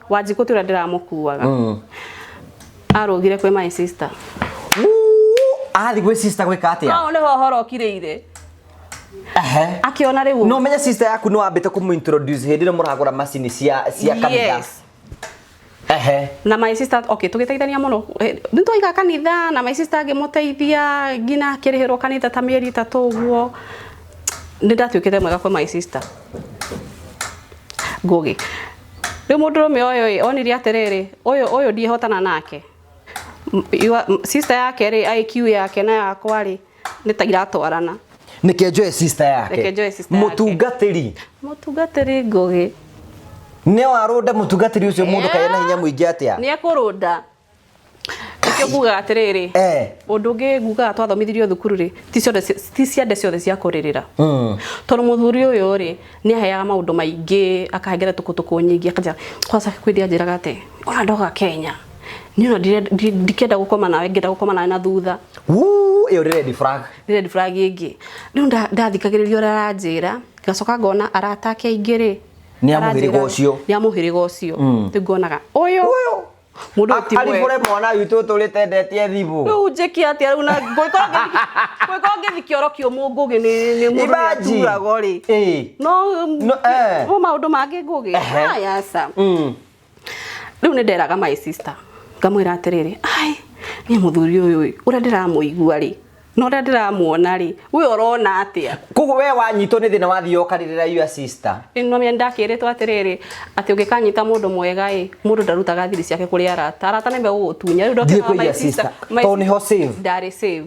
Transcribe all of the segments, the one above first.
Wanjikũ ti ũrĩa ndĩramũkuaga. Arũgire kwĩ my sister. Athi gwĩ sister gwĩka atĩa? Hau nĩho ũhoro ũkirĩire. Ehe. Akĩona rĩu. No menye sister yaku nĩ wambĩte kũmũ introduce hĩndĩ ĩrĩa mũragũra macini cia kanitha. Yes. Ehe. Na my sister, okay, tũgĩteithania mũno. Nĩ twaiga kanitha na my sister ngĩmũteithia nginya akĩrĩhĩrwo kanitha ta mĩeri 3 ũguo. Nĩ ndatuĩkĩte mwega kwĩ my sister. Ngũgĩ. Rĩu mũndũrũme ũyũ ĩ, onire atĩrĩrĩ, ũyũ ndiĩhotana nake. Sister yake rĩ, IQ yake na yakwa rĩ, nĩ ta iratwarana. Nĩke njoe sister yake. Reke njoe sister yake. Mũtungatĩri. Mũtungatĩri Ngũgĩ. Nĩ warũnda mũtungatĩri ũcio mũndũ kaĩ na hinya mũingĩ atĩa? Nĩ ekũrũnda. Nĩkĩo ngugaga atĩrĩrĩ, ũndũ ũngĩ ngugaga twathomithirio thukuru rĩ, ti ciande ciothe cia kũrĩrĩra. Tondũ mũthuri ũyũ rĩ, nĩ aheaga maũndũ maingĩ, akahengera tũkũtũkũ nyingĩ, akanjĩra, kwanza kwĩ anjĩraga atĩ, ona ndoka Kenya, niĩ ona ndikenda gũkoma nawe, ngĩenda gũkoma nawe na thutha. Wuu, ĩyo nĩ red flag. Nĩ red flag ĩngĩ. Rĩu ndathikagĩrĩria ũrĩa aranjĩra, ngacoka ngona arata ake aingĩ rĩ, Nĩ a mũhĩrĩga ũcio. Nĩ a mũhĩrĩga ũcio. Rĩu ngonaga, ũyũ. Ũyũ. Mũndũ ũyũ ti mwega. Aribũre mwana witũ ũtũrĩte endetie thimũ. Rĩu njĩke atĩa rĩu na ngũgĩkorwo ngĩthi kĩoro kĩũmũ Ngũgĩ nĩ mũndũ Imagine. nĩaturagwo rĩ. Ĩĩ. No, No, eh. no maũndũ mangĩ Ngũgĩ. Ehe. Aya aca. Rĩu nĩ nderaga my sister ngamwĩra atĩrĩrĩ, ai niĩ mũthuri ũyũ ĩ, ũrĩa ndĩramũigua rĩ, na ũrĩa ndĩramuona rĩ, we ũrona atĩa? Koguo we wanyitwo nĩ thĩna wathiĩ ũkarĩrĩra your sister. No menya ndakĩrĩtwo atĩrĩrĩ, atĩ ũngĩkanyita mũndũ mwega ĩ, mũndũ ndarutaga thiri ciake kũrĩ arata. Arata nĩ megũgũtunya. Rĩu Thiĩ ndokĩra kwĩ my your sister, sister. my Tondũ nĩho safe. Ndarĩ safe.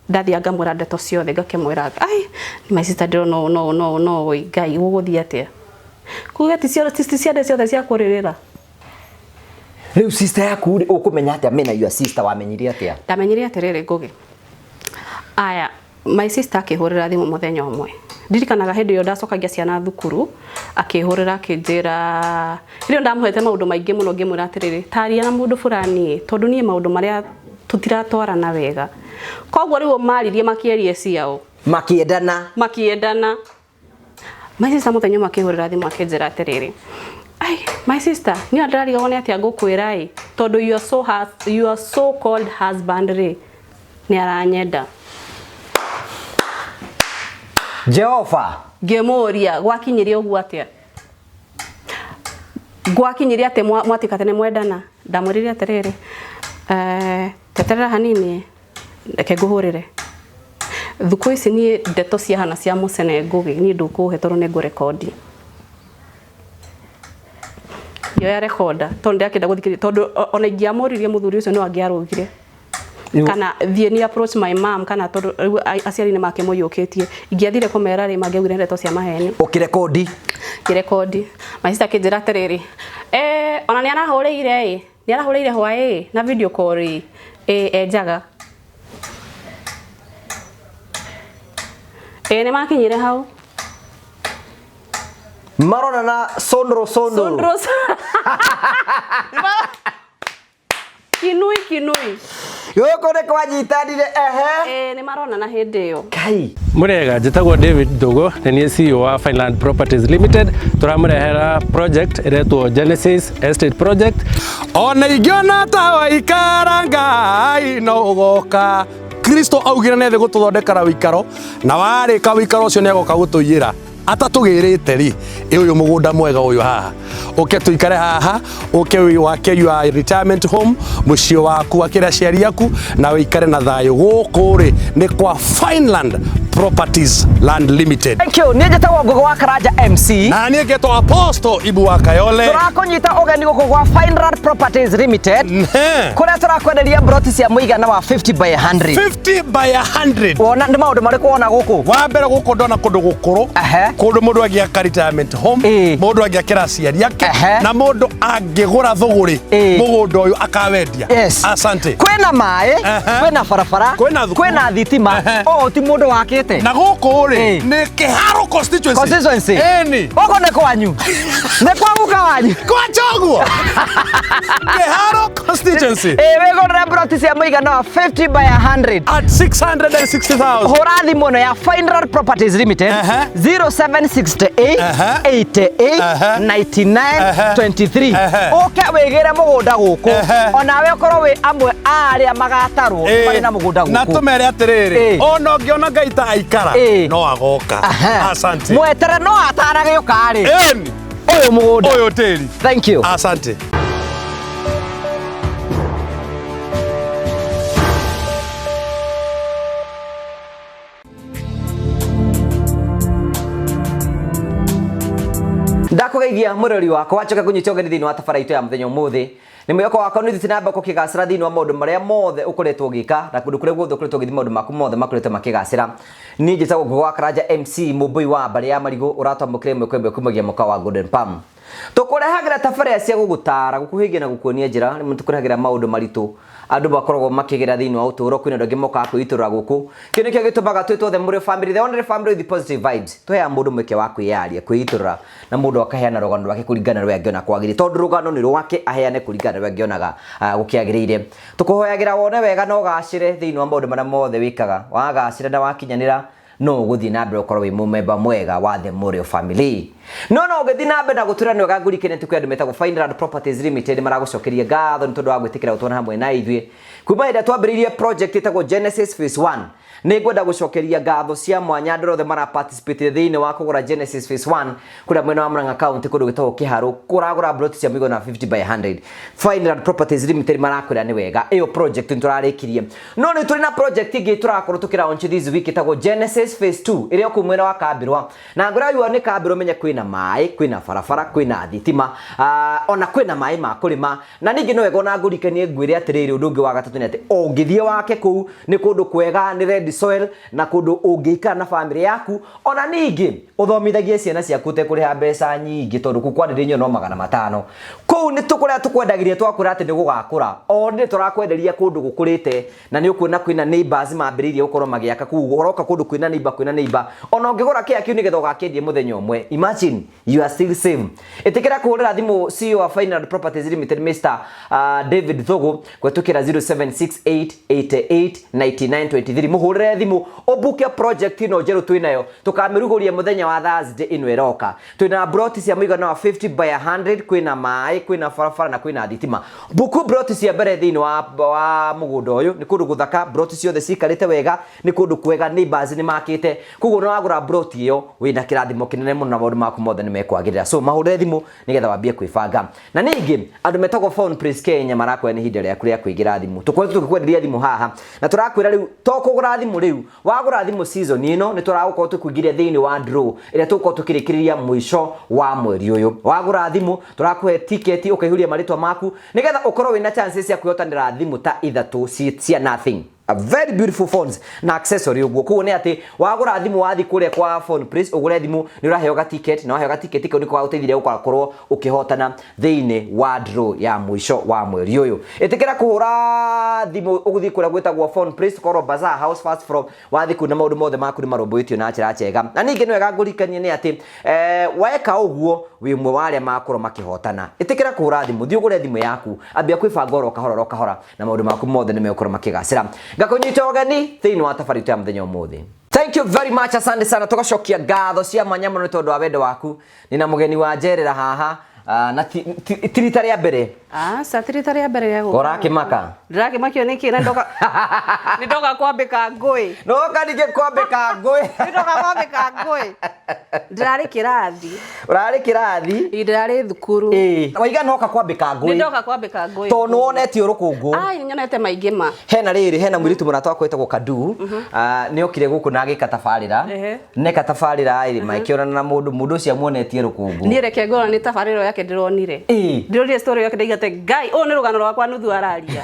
Ndathiĩ ngamwĩra ndeto ciothe ngakĩmwĩra, ai my sister ndĩrona ũũ no no no ĩ Ngai gũgũthiĩ atĩa? Kuga ti ciothe ti ciande ciothe cia kũrĩrĩra. Rĩu sister yaku rĩ, ũkũmenya atĩa mena your sister wamenyire atĩa? Ndamenyire atĩrĩrĩ Ngũgĩ. Aya, my sister akĩhũrĩra thimũ mũthenya ũmwe. Ndirikanaga hĩndĩ ĩyo ndacokagia ciana thukuru, akĩhũrĩra akĩnjĩra, hĩndĩ ĩyo ndamũhete maũndũ maingĩ mũno ngĩmwĩra atĩrĩrĩ, taria na mũndũ fulani ĩ, tondũ niĩ maũndũ marĩa tũtiratwarana wega. Koguo rĩu maririe makĩaria ciao. Makĩendana. Makĩendana. My sister mũthenya ũmwe akĩhũrĩra thimũ akĩnjĩra atĩrĩrĩ, ai my sister, niĩ ndĩrarigagwo nĩ atĩa ngũkwĩra ĩ, tondũ your so called husband rĩ, nĩ aranyenda. Jehova. Ngĩmũria gwakinyire ũguo atĩa? Gwakinyire atĩ mwatuĩka atĩ nĩ mwendana? Ndamwĩrire atĩrĩrĩ, teterera hanini, reke ngũhũrĩre. Thukũ ici niĩ ndeto ciahana cia mũcene Ngũgĩ, niĩ ndũkũhe tondũ nĩ ngũrekondi. Ngĩoya recorder tondũ ndĩrakĩenda gũthikĩrĩria, tondũ ona ingĩamũririe mũthuri ũcio no angĩarũgire. Kana thiĩ ni approach my mom, kana tondũ rĩu aciari nĩ makĩmũiyũkĩtie. Ingĩathire kũmera rĩ, mangĩaugire ndeto cia maheni. Ũkĩrekondi? Ngĩrekondi. My sister akĩnjĩra atĩrĩrĩ, ona nĩ arahũrĩire ĩ, nĩ arahũrĩire hwaĩ ĩ, na video call ĩ, ĩ, enjaga. Ĩ, nĩ makinyire hau. Maronana sondro sondro. Sondro. Kinui kinui. Gũkũ nĩ kwanyitanire ehe. Ĩ, nĩ maronana hĩndĩ ĩyo. Kai. Mũrega, njĩtagwo David Ndũgũ, nĩ niĩ CEO wa Fineland Properties Limited. Tũramũrehera project ĩretwo Genesis Estate Project. Ona ingĩona ta waikara Ngai no ũgoka. Kristo augire nĩ thĩ gũtũthondekera wĩikaro, na warĩka wĩikaro ũcio nĩ agoka gũtũiyĩra. Atatũgĩrĩte rĩ, ĩ ũyũ mũgũnda mwega ũyũ haha, ũke tũikare haha, ũke wake your retirement home, mũciĩ waku wakĩre aciari aku, na ũikare na thayũ. Gũkũ rĩ nĩ kwa Fineland Properties Land Limited. Thank you. Niĩ njĩtagwo Ngũgĩ wa Karanja MC. Na niĩ ngetwo Apostle Ibu wa Kayole. Tũrakũnyita ũgeni gũkũ gwa Fineland Properties Limited. Kũrĩa tũrakwenderia broti cia mũigana wa 50 by 100. 50 by 100. Wona nĩ maũndũ marĩkũ wona gũkũ? Wa mbere gũkũ ndona kũndũ gũkũrũ. Kũndũ mũndũ angĩaka retirement home, mũndũ angĩakĩra aciari ake, na mũndũ angĩgũra thũgũrĩ mũgũnda ũyũ akawendia. Yes. Asante. Kwĩna maĩ, kwĩna barabara, Kwĩna thukuru. kwĩna thitima. Ũũ ti mũndũ wakĩte. Na gũkũ rĩ, nĩ Kĩharũ constituency. Constituency. Ĩni. Gũkũ nĩ kwanyu. Nĩ kwa guka wanyu. Kwa Choguo. Kĩharũ constituency. Ĩ, wĩgũrĩre broti cia mũigana wa 50 by 100. At 660,000. Hũra thimũ ĩno ya Fineland Properties Limited. 07 0768 88 99 23. Ũke wĩgĩre mũgũnda gũkũ, onawe ũkorwo wĩ amwe a arĩa magatarwo marĩ na mũgũnda Na gũkũ. tũmere atĩrĩrĩ, ona ũngĩona Ngai ta aikara, no agoka. Asante. Mwetere no ataragĩũka rĩ. Ĩni. Ũyũ mũgũnda. Ũyũ tĩri. Thank you. Asante. Ndakũgeithia mũrori wakwa, njoke ngũnyite ũgeni thĩinĩ wa tabara itũ ya mũthenya ũmũthĩ. Nĩ mwĩhoko wakwa nĩ ũthiĩte na mbere gũkĩgacĩra thĩinĩ wa maũndũ marĩa mothe ũkoretwo ũgĩka, na kũndũ kũrĩa guothe ũkoretwo ũgĩthiĩ maũndũ maku mothe makoretwo makĩgacĩra. Niĩ njĩtagwo Ngũgĩ wa Karanja MC mũmbũi wa mbarĩ ya marigũ, ũratwamũkĩra ĩmwe kwa ĩmwe kumagia mũkawa wa Golden Palm. Tũkũrehagĩra tabarĩra cia gũgũtara, gũkuhĩgia na gũkuonia njĩra. Rĩmwe tũkũrehagĩra maũndũ maritũ andũ makoragwo makĩgera thĩinĩ wa ũtũũro, kwĩna andũ angĩ mokaga kwĩitũrũra gũkũ. Kĩu nĩkĩo gĩtũmaga twĩtwo the Mũrĩo family, the only family with positive vibes. Tũheaga mũndũ mweke wa kwĩyaria, kwĩitũrũra, na mũndũ akaheana rũgano rwake kũringana na rũrĩa angĩona kwagĩrĩire, tondũ rũgano nĩ rwake, aheane kũringana na rũrĩa angĩonaga gũkĩagĩrĩire. Tũkũhoyagĩra wone wega na ũgacĩre thĩinĩ wa maũndũ marĩa mothe wĩkaga. Wagacĩra na wakinyanĩra, no ũgũthiĩ na mbere ũkorwo wĩ mũmemba mwega wa the Mũrĩo family. No no ũgĩthiĩ na mbere na gũtũra nĩ wega ngũrikene tũkĩ andũ metagwo Fineland Properties Limited maragũcokeria ngatho nĩ tondũ wa gwĩtĩkĩra gũtwana hamwe na ithuĩ kuma hĩndĩ ĩrĩa twambĩrĩirie project ĩtagwo Genesis Phase 1. Nĩ ngwenda gũcokeria ngatho cia mwanya andũ othe mara participate thĩinĩ wa kũgũra Genesis Phase 1 kũrĩa mwena wa Murang'a County, kũndũ gwĩtagwo Kĩharũ, kũragũra plot cia mũigana wa 50 by 100. Fineland Properties Limited marakwĩra nĩ wega, ĩyo project nĩ tũrarĩkirie. No nĩ tũrĩ na project ĩngĩ tũrakorwo tũkĩ launch this week ĩtagwo Genesis Phase 2 ĩrĩa kũu mwena wa Kambirwa. Na ngũra yua nĩ Kambirwa, menye kwĩna maĩ, kwĩna barabara, kwĩna thitima, ona kwĩna maĩ ma kũrĩma. Na ningĩ no wega ona ngũrikanie ngwĩre atĩrĩrĩ, ũndũ ũngĩ wa gatatũ nĩ atĩ ũngĩthiĩ wake kũu nĩ kũndũ kwega, nĩ red soil, na kũndũ ũngĩikara na family yaku. Ona ningĩ ũthomithagie ciana ciaku ũtekũrĩha mbeca nyingĩ, tondũ kũu kwarĩrĩrio no 500. Kũu nĩ tũkũrĩa tũkwendagĩria, twakwĩra atĩ nĩ gũgakũra. O nĩ tũrakwenderia kũndũ gũkũrĩte, na nĩ ũkuona kwĩna neighbors mambĩrĩirie gũkorwo magĩaka kũu. Ũroka kũndũ kwĩna neighbor, kwĩna neighbor, ona ũngĩgũra kĩa kĩu nĩgetha ũgakĩendie mũthenya ũmwe, imagine you are still same. Ĩtĩkĩra kũhũrĩra thimũ CEO wa Fineland Properties Limited Mr. David Thugu kũhetũkĩra 0768889923. Mũhũrĩre thimũ ũbuke project ĩno njerũ twĩnayo, tũkamĩrugũria mũthenya wa Thursday ĩno ĩroka. Twĩna broti cia mũigana wa 50 by 100, kwĩna maĩ, kwĩna barabara na kwĩna thitima. Buku broti cia mbere thĩinĩ wa mũgũnda ũyũ. Nĩ kũndũ gũthaka, broti ciothe cikarĩte wega, nĩ kũndũ kwega, neighbors nĩ makĩte. Koguo nĩ wagũra broti ĩyo wĩna kĩrathimo kĩnene mũno na maũndũ maku mothe nĩ mekwagĩrĩra. So mahũrĩre thimũ nĩgetha wambie kwĩbanga. Na ningĩ andũ metagwo Phone Place Kenya marakwĩra nĩ ihinda rĩaku rĩa kũingĩra thimũ. Tũkoretwo tũgĩkwenderia thimũ haha na tũrakwĩra rĩu to kũgũra thimũ rĩu, wagũra thimũ season ĩno nĩ tũragũkorwo tũkũingĩria thĩinĩ wa draw ĩrĩa tũgũkorwo tũkĩrĩkĩrĩria mũico wa mweri ũyũ. Wagũra thimũ tũrakũhe tiketi ũkaihũria marĩtwa maku nĩgetha ũkorwo wĩna chances cia kwĩhotanĩra thimũ ta ithatũ cia Nothing, a very beautiful phones na accessory ũguo. Koguo nĩ atĩ wagũra thimũ wathiĩ kũrĩa kwa Phone Place ũgũre thimũ nĩ ũraheo ga ticket, na waheo ga ticket kau nĩko gagũteithirie gũkorwo ũkĩhotana thĩinĩ wa draw ya mũico wa mweri ũyũ. Ĩtĩkĩra kũhũra thimũ ũgũthiĩ kũrĩa gwĩtagwo Phone Place, korwo Bazaar House first floor. Wathiĩ kũu na maũndũ mothe maku nĩ marũmbũĩtio na njĩra njega. Na ningĩ nĩ wega ngũririkanie nĩ atĩ weka ũguo wĩ ũmwe wa arĩa makorwo makĩhotana. Ĩtĩkĩra kũhũra thimũ, thiĩ ũgũre thimũ yaku, ambia kwĩbanga oro kahora oro kahora, na maũndũ maku mothe nĩ megũkorwo makĩgacĩra. Ngakũnyita ũgeni thĩinĩ wa tabarĩra itũ ya mũthenya ũmũthĩ. Thank you very much, asante sana. Tũgacokia ngatho cia mwanya mũno nĩ tondũ wa wendo waku. Nĩna mũgeni wa njerera haha, na ti rita rĩa mbere. Aca, ti rita rĩa mbere rĩa gũka. Ũrakĩmaka? Ndĩrakĩmakio nĩkĩ na ndoka nĩ ndoka kwambĩka ngũĩ. Noka ningĩ kwambĩka ngũĩ. Nĩ ndoka kwambĩka ngũĩ. Ndĩrarĩ kĩrathi. Ũrarĩ kĩrathi? Ĩ, ndĩrarĩ thukuru. Ĩ, waiga noka kwambĩka ngũĩ. Nĩ ndoka kwambĩka ngũĩ. Tondũ nĩ wonete rũkũngũ. Ai, nĩ nyonete maingĩ ma. Hena rĩrĩ, hena mũirĩtu mũrata wakwa wĩtagwo Kadu. Nĩ okire gũkũ na agĩka tabarĩra. Neka tabarĩra ĩrĩ, makĩonana na mũndũ ũcio amuonetie rũkũngũ. Niĩ reke ngorwo nĩ tabarĩra yake ndĩronire. Ndĩronire story yake ndaigate Ngai, ũyũ nĩ rũgano rwakwa nuthu araria.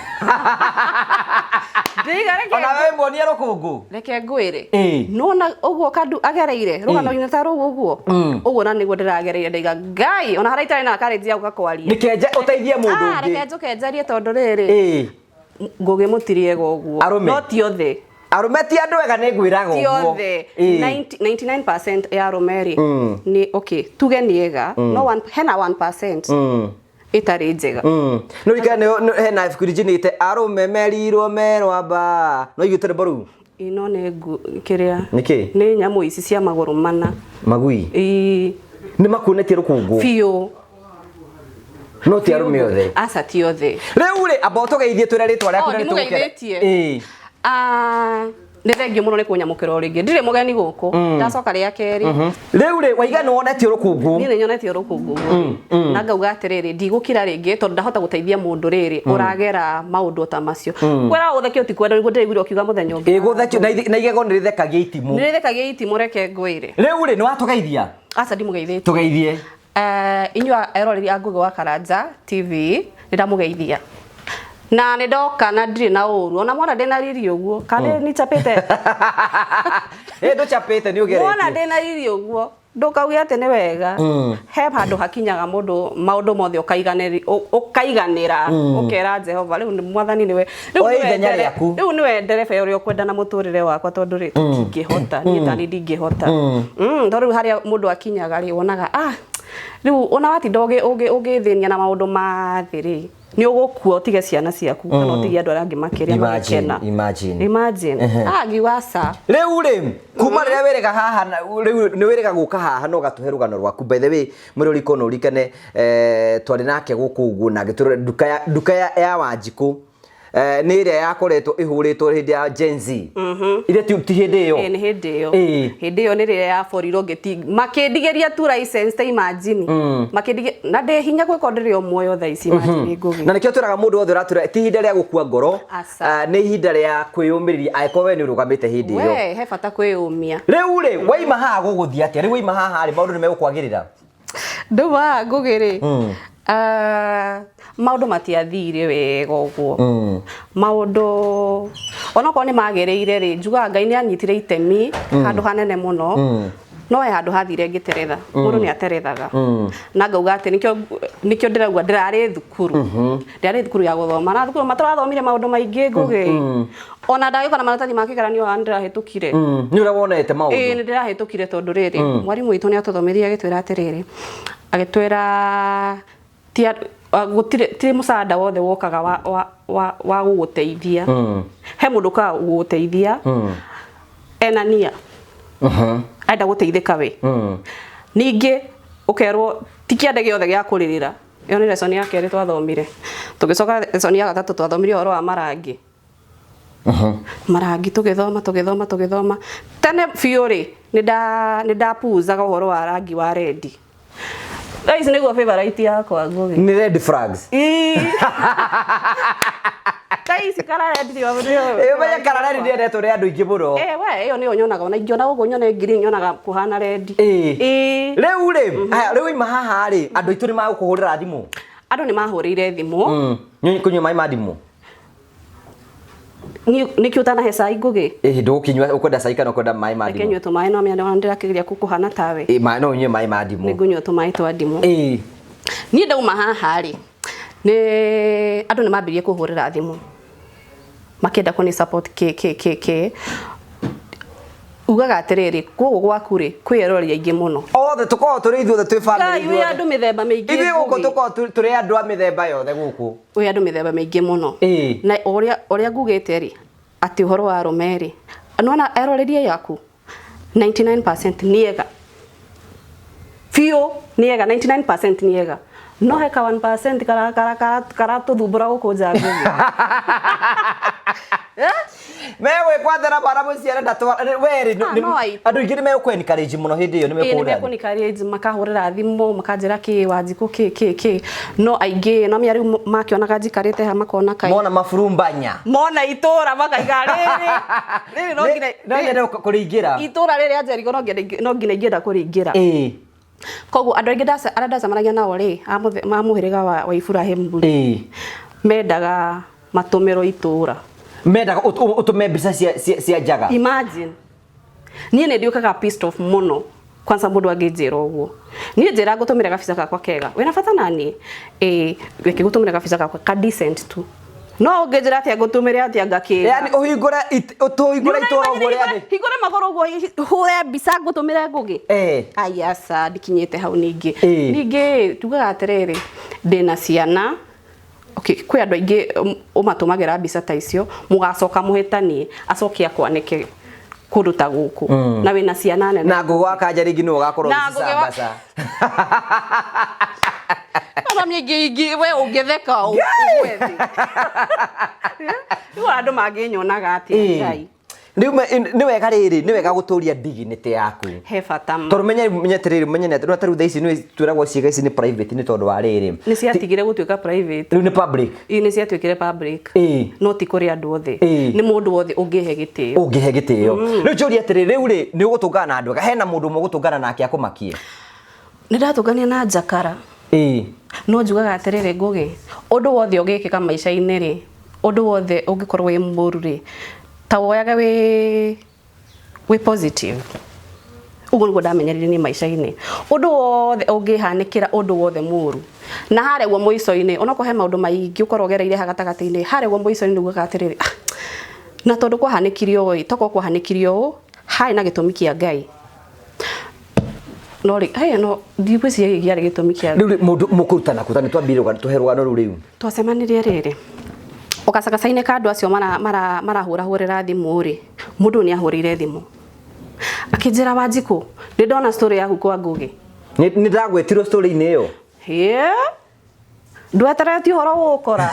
Ndĩiga reke Ona wewe muonie rũkũngũ. Reke ngwĩre. Nona ũguo Kadu agereire rũgano-inĩ ta rũu ũguo. Ũguo na nĩguo ndĩragereire ndaiga Ngai, ona harĩa itarĩ na courage ya gũka kwaria. Nĩkenje ũteithie mũndũ ũngĩ. Reke njũke njarie tondũ rĩrĩ. Ngũgĩ mũtiriega ũguo. Arũme. No ti othe. Arũme ti andũ ega, nĩ ngwĩraga Ti ũguo. othe. 99% ya arũme rĩ, nĩ okay, tuge nĩ ega, no one, hena 1% ĩtarĩ njega. No rikane hena ibuku rinjinĩte arũme merirwo merwamba. No igĩte rwĩmbo rũu. Ino nĩ ngu kĩrĩa. Nĩkĩ? Nĩ nyamũ ici cia magũrũ mana. Magui. Ii. Nĩ makuonetie rũkũngũ. Biũ. No ti arũme othe. Aca ti othe. Rĩu rĩ, amba ũtũgeithie twĩre rĩtwa rĩaku Oh, na nĩtũgũkena. ndimũgeithĩtie. Ĩĩ. Ah, nĩ thengio mũno nĩ kũnyamũkĩra o rĩngĩ. Ndirĩ mũgeni gũkũ. Ndacoka rĩa kerĩ. Rĩu rĩ, waiga nĩ wonetio rũkũngũ. Niĩ nĩ nyonetio rũkũngũ na ngauga atĩrĩrĩ, ndigũkira rĩngĩ tondũ ndahota gũteithia mũndũ rĩrĩ ũragera maũndũ ta macio. Kwĩra ũthekio ti kwenda nĩguo ndĩraiguire ũkiuga mũthenya ũngĩ. Ĩ gũthekio na igego nĩ rĩthekagia itimũ. Nĩ rĩthekagia itimũ, reke ngwĩre. Rĩu rĩ, nĩ watũgeithia? Aca ndimũgeithĩtie. Tũgeithie. Inyuĩ eroreri a Ngugi wa Karanja TV nĩ ndamũgeithia. Na nĩ ndoka na ndirĩ na ũru, ona mwana ndĩ na riri ũguo, kana nĩ chapĩte? Ĩ ndũchapĩte, nĩ ũgeretie. Mwana ndĩ na riri ũguo, ndũkauge atĩ nĩ wega. He handũ hakinyaga mũndũ maũndũ mothe ũkaiganĩra, ũkera Jehova rĩu nĩ mwathani nĩwe. Rĩu Oya nĩwe ithenya rĩaku. Rĩu nĩwe ndereba ũrĩa ũkwenda na mũtũrĩre wakwa tondũ rĩ tũtingĩhota, niĩ tani ndingĩhota. Tondũ rĩu harĩa mũndũ akinyaga rĩ wonaga rĩu ona watinda ũgĩthĩnia na maũndũ ma thĩ rĩ, nĩ ũgũkua ũtige ciana ciaku kana ũtige andũ arĩa angĩ makĩria Imagine, magĩkena. imagine. Imagine. Ngiuga aca. Rĩu rĩ, kuma rĩrĩa wĩrĩga haha na- rĩu nĩ wĩrĩga gũka haha na ũgatũhe rũgano rwaku. By the way, mũrori kono ũrikane, twarĩ nake gũkũ ũguo na agĩtũrora nduka ya Wanjikũ. Nĩ ĩrĩa yakoretwo ĩhũrĩtwo hĩndĩ ya Gen Z. Ĩrĩa ti hĩndĩ ĩyo. Nĩ hĩndĩ ĩyo. Ĩĩ. Hĩndĩ ĩyo nĩ rĩrĩa yaborirwo ngĩti makĩndigĩria tu license ta imagine. Makĩndigĩ na ndĩ hinya gwĩka ndĩrĩ o muoyo thaa ici imagine ngũgĩ. Na nĩkĩo twĩraga mũndũ wothe ũratwĩra ti ihinda rĩa gũkua ngoro. Aca. Nĩ ihinda rĩa kwĩyũmĩrĩria angĩkorwo we nĩ ũrũgamĩte hĩndĩ ĩyo. We, he bata kwĩyũmia. Rĩu rĩ, waima haha gũgũthiĩ atĩa? Rĩu waima haha rĩ, maũndũ nĩ megũkwagĩrĩra? Ndauma haha ngũgĩ rĩ, maũndũ matiathire wega ũguo. Maũndũ onokorwo nĩ magĩrĩire rĩ, njugaga Ngai nĩ anyitire itemi handũ hanene mũno. No he handũ hathire ngĩteretha. Mũndũ nĩ aterethaga. Na ngauga atĩ nĩkĩo ndĩrauga ndĩrarĩ thukuru. Ndĩrarĩ thukuru ya gũthoma. Na thukuru matũrathomire maũndũ maingĩ ngũgĩ. Ona ndagĩũka na maratathi ma kĩgeranio haha nĩndĩrahĩtũkire. Nĩ ũrĩa wonete maũndũ. Ĩĩ, nĩndĩrahĩtũkire tondũ rĩrĩ, mwarimũ witũ nĩ atũthomithirie agĩtwĩra atĩrĩrĩ, agĩtwĩra ti gũtirĩ, ti mũcanda wothe wokaga wa gũgũteithia. He mũndũ ũkaga gũgũteithia, ena nia. Enda gũteithĩka we. Ningĩ ũkerwo ti kĩande gĩothe gĩa kũrĩrĩra. Ĩyo nĩ lesson ya kerĩ twathomire. Tũgĩcoka lesson ya gatatũ twathomire ũhoro wa marangi. Marangi tũgĩthoma, tũgĩthoma, tũgĩthoma. Tene biũ rĩ, nĩ ndapuuzaga ũhoro wa rangi wa red. Thaa ici nĩguo favorite yakwa ngũgĩ. Nĩ red flags. Ĩĩ. Thaa ici kara red nĩyo, nĩyo Ĩĩ, ũmenye kara red nĩyendetwo nĩ andũ aingĩ mũno. Ĩĩ, we, ĩyo nĩyo nyonaga. Ona ingĩona gũkũ nyone green, nyonaga kũhana red. Ĩĩ. Ĩĩ. Rĩu rĩ, haya, rĩu waima haha rĩ, andũ aitũ nĩ magũkũhũrĩra thimũ? Andũ nĩ mahũrĩire thimũ. Nĩ kũnyua maĩ ma ndimũ? Nĩkĩo ũtanahe cai ngũgĩ? Ĩĩ, ndũgũkĩnyua, ũkwenda cai kana ũkwenda maĩ ma ndimũ? Reke nyue tũmaĩ, no menya ndĩrakĩgeria kũhana tawe. Ĩĩ, no ũnyue maĩ ma ndimũ. Nĩngũnyua tũmaĩ twa ndimũ. Ĩĩ. Niĩ ndauma haha rĩ, nĩ andũ nĩ mambĩrĩirie kũhũrĩra thimũ. Makĩenda kũni support kĩ, kĩ, kĩ, kĩ. Ugaga atĩrĩrĩ, gũkũ gwaku rĩ, kwĩ eroreri aingĩ mũno. Othe tũkoragwo tũrĩ ithuothe twĩ family Ngai, wĩ ithuothe. andũ mĩthemba mĩingĩ Ithuĩ gũkũ ngũgĩ. tũkoragwo tũrĩ andũ a mĩthemba yothe gũkũ. Wĩ andũ mĩthemba mĩingĩ mũno. Ĩĩ. Na ũrĩa ngugĩte rĩ, atĩ ũhoro wa arũme rĩ, nĩwona eroreri aya aku 99% nĩ ega. Biũ nĩ ega, 99% nĩ ega. No he ka 1% karatũthumbũra gũkũ nja ngũgĩ. Megwĩkwatĩra mwana mũciare ndatwara, we rĩ, No aitũ. andũ aingĩ nĩ megũkũ encourage mũno hĩndĩ ĩyo, nĩ Ĩĩ, nĩ mekũhũrĩra mekũ encourage, makahũrĩra thimũ, makanjĩra kĩ, Wanjikũ kĩ, kĩ, kĩ. No aingĩ, no menya rĩu makĩonaga njikarĩte haha makona kaĩ. Mona maburumbanya. Mona itũra makaiga rĩrĩ. Rĩrĩ no nginya No nyende kũrĩingĩra. Itũra rĩrĩ rĩa Jericho no nginya ingĩenda kũrĩingĩra. Ĩĩ. Koguo andũ aingĩ arĩa ndacemanagia nao rĩ, a mũhĩrĩga wa Ibrahim rĩ, Ĩĩ. mendaga matũmĩrwo itũra. Mendaga ũtũme mbica cia njaga. Imagine. Niĩ nĩ ndiũkaga pissed off mũno. Kwanza mũndũ angĩnjĩra ũguo. Niĩ njĩra ngũtũmĩre gabica gakwa kega. Wĩna bata na niĩ? Ĩĩ, reke ngũtũmĩre gabica gakwa ka decent tu. No ũngĩnjĩra atĩa ngũtũmĩre atĩa ngakĩra. Yaani ũhingũre ũtũhingũre itũra ũguo rĩa thĩ. Hingũre magũrũ ũguo, hũre mbica ngũtũmĩre ngũgĩ. Ai aca, ndikinyĩte hau ningĩ. Ningĩ tugaga atĩrĩrĩ, ndĩna ciana, Okay, kwĩ andũ aingĩ ũmatũmagĩra mbica ta icio mũgacoka mũhĩtanie acoke akwanĩke kũndũ ta gũkũ na wĩna ciana nene. Na ngũgũ wa kanja rĩngĩ nĩwe ũgakorwo Na Ngũgĩ wa- ũgĩcambaca. Ona mĩingĩ ingĩ we ũngĩtheka ũgwe thĩ. Rĩu andũ mangĩnyonaga atĩa? Ngai. Rĩu nĩ wega rĩrĩ, nĩ wega gũtũria dignity yaku. He bata ma. Tondũ menye menye atĩrĩrĩ, menye nĩ atĩ rĩu thaa ici nĩ twĩragwo ciĩga ici nĩ private nĩ tondũ wa rĩrĩ. Nĩ ciatigire gũtuĩka private. Rĩu nĩ public. Ii nĩ ciatuĩkire public. No ti kũrĩ andũ othe. Nĩ mũndũ wothe ũngĩhe gĩtĩo. Ũngĩhe gĩtĩo. Rĩu njũrie atĩrĩrĩ, rĩu rĩ nĩ ũgũtũngana na andũ ega, hena mũndũ ũmwe ũgũtũngana nake akũmakie? Nĩ ndatũngania na Njakara. No njugaga atĩrĩrĩ Ngũgĩ, ũndũ wothe ũngĩkĩka maica-inĩ rĩ, ũndũ wothe ũngĩkorwo wĩ mũru rĩ, ta woyage wĩ positive. Ũguo nĩguo ndamenyerire niĩ maica-inĩ. Ũndũ wothe ũngĩhanĩkĩra, ũndũ wothe mũru, na harĩa ũguo mũico-inĩ, onokorwo he maũndũ maingĩ ũkorwo ũgereire haha gatagatĩ-inĩ, harĩa ũguo mũico-inĩ nĩ ugaga atĩrĩrĩ, ah, na tondũ kwahanĩkire ũũ ĩ, tokorwo kwahanĩkire ũũ, harĩ na gĩtũmi kĩa Ngai. No rĩ, hey, no ndigwĩciria gĩkĩ kĩarĩ gĩtũmi kĩa Rĩu rĩ, mũndũ mũkũrutana kũ? Ta nĩ twambie rũgano, tũhe rũgano rũu rĩu. Twacemanirie rĩrĩ ũgacagaca-inĩ ka andũ acio marahũrahũrĩra thimũ rĩ, mũndũ ũyũ nĩ ahũrĩire thimũ akĩnjĩra, Wanjikũ, nĩ ndona story yaku kwa Ngũgĩ. Nĩ ndagwetirwo story-inĩ ĩyo? Hĩĩ, ndweteretie ũhoro gũgũkora.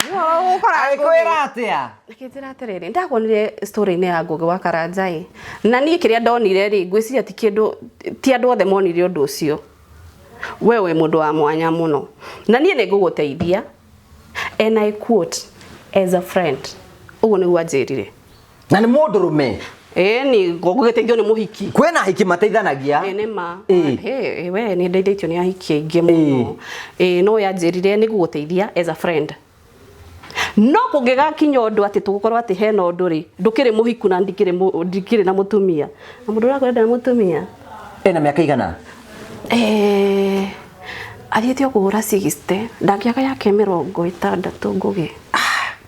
Nĩ ũhoro gũgũkora, Ngũgĩ. Agĩkwĩra atĩa? Akĩnjĩra atĩrĩrĩ, ndakuonire story-inĩ ya Ngũgĩ wa Karanja ĩ, na niĩ kĩrĩa ndonire rĩ, ngwĩciria ti kĩndũ, ti andũ othe monire ũndũ ũcio. We wĩ mũndũ wa mwanya mũno na niĩ nĩ ngũgũteithia, and I quote, as a friend. Ũguo nĩguo anjĩrire. Na nĩ mũndũrũme? Ĩĩ, ni ngũgĩteithio nĩ mũhiki. Kwĩna ahiki mateithanagia. Ĩĩ nĩ ma. Ĩĩ. We nĩ ndeithĩtio nĩ ahiki aingĩ mũno. Ĩĩ, no yanjĩrire nĩ ngũgũteithia as a friend. No kũngĩgakinya ũndũ atĩ tũgũkorwo atĩ hena ũndũ rĩ, ndũkĩrĩ mũhiku na ndikĩrĩ na mũtumia. Na mũndũ ũrĩa akwenda mũtumia. Ena mĩaka igana? Athiĩte o kũhũra 60, ndangĩaga yake 60 Ngũgĩ.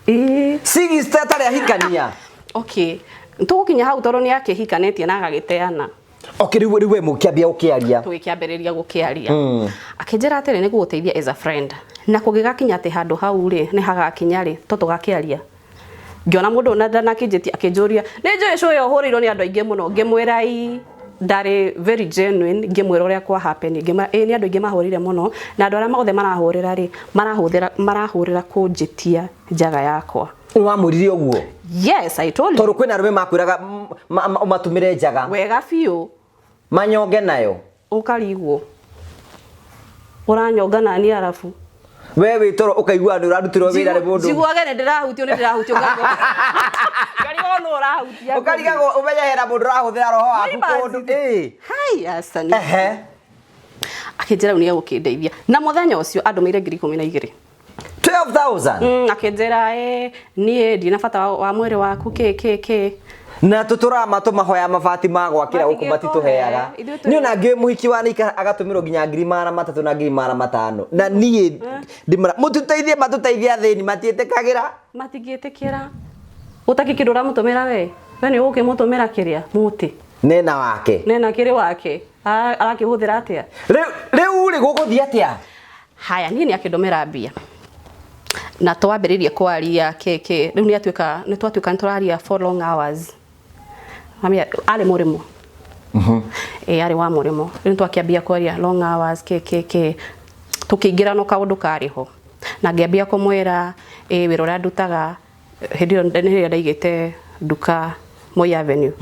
Ĩĩ. 60 atarĩ ahikania? Okay. Tũgũkinya hau tondũ nĩ akĩhikanĩtie na agagĩteana. Okay, rĩu we mũkĩambia gũkĩaria. Tũgĩkĩambĩrĩria gũkĩaria. Akĩnjĩra atĩrĩ, nĩ gũgũteithia as a friend. Na kũngĩgakinya atĩ handũ hau rĩ, nĩ hagakinya rĩ, to tũgakĩaria. Ngĩona mũndũ ũyũ na akĩnjĩtia, akĩnjũria, nĩ njũĩ cũĩ ũyũ ũhũrĩirwo nĩ andũ aingĩ mũno. Ngĩmwĩra ii, ndarĩ very genuine, ngĩmwĩra ũrĩa kwa happen. Ngĩmwĩra ĩĩ nĩ andũ aingĩ mahũrĩire mũno, na andũ arĩa othe marahũrĩra rĩ, marahũrĩra kũnjĩtia njaga yakwa. Wamwĩrire ũguo? Yes, I told you. Tondũ kwĩna arũme makwĩraga ũmatũmĩre njaga. Wega biũ. Manyonge nayo. Ũkarigwo. Ũranyonga nani arabu? We wĩ toro ũkaigua nĩ ũrarutirwo wĩra nĩ mũndũ. Njiguage nĩ ndĩrahutio, nĩ ndĩrahutio, ngarigwo nũ ũrahutia. Ũkarigagwo ũmenye hena mũndũ ũrahũthĩra roho waku kũndũ. Ĩĩ. Hai, aca. Akĩnjĩra rĩu nĩ egũkĩndeithia. Na mũthenya ũcio andũmĩire ngiri ikũmi na igĩrĩ. 12,000? Akĩnjĩra, niĩ ndina bata wa mwĩrĩ waku, kĩ, kĩ, kĩ. Na tũtũraga matũmahoya mabati ma gwakĩra gũkũ matitũheaga. Niĩ ona ngĩũĩ mũhiki wa nĩikara agatũmĩrwo nginya ngiri magana matatũ na ngiri magana matano. Na niĩ ndĩmera mũtũteithie, matũteithie athĩni, matiĩtĩkagĩra. Matingĩtĩkĩra. Ũtakĩ kĩndũ ũramũtũmĩra we. We nĩ ũgũkĩmũtũmĩra kĩrĩa? Mũtĩ. Nena wake. Nena kĩrĩ wake. Arakĩhũthĩra atĩa? Rĩu rĩ gũgũthiĩ atĩa? Haya, niĩ nĩ akĩndũmĩra mbia. Na twambĩrĩria kwaria kĩ kĩ, rĩu nĩ atuĩka, nĩ twatuĩka nĩ tũraria for long hours. Mami arĩ mũrĩmo. Ĩĩ arĩ wa mũrĩmo. Rĩu twakĩambia kwaria long hours kĩ kĩ kĩ, tũkĩingĩra no kaũndũ karĩ ho. Na ngĩambia kũmwĩra ĩĩ wĩra ũrĩa ndutaga, hĩndĩ ĩyo nĩ rĩrĩa ndaigĩte nduka Moi Avenue.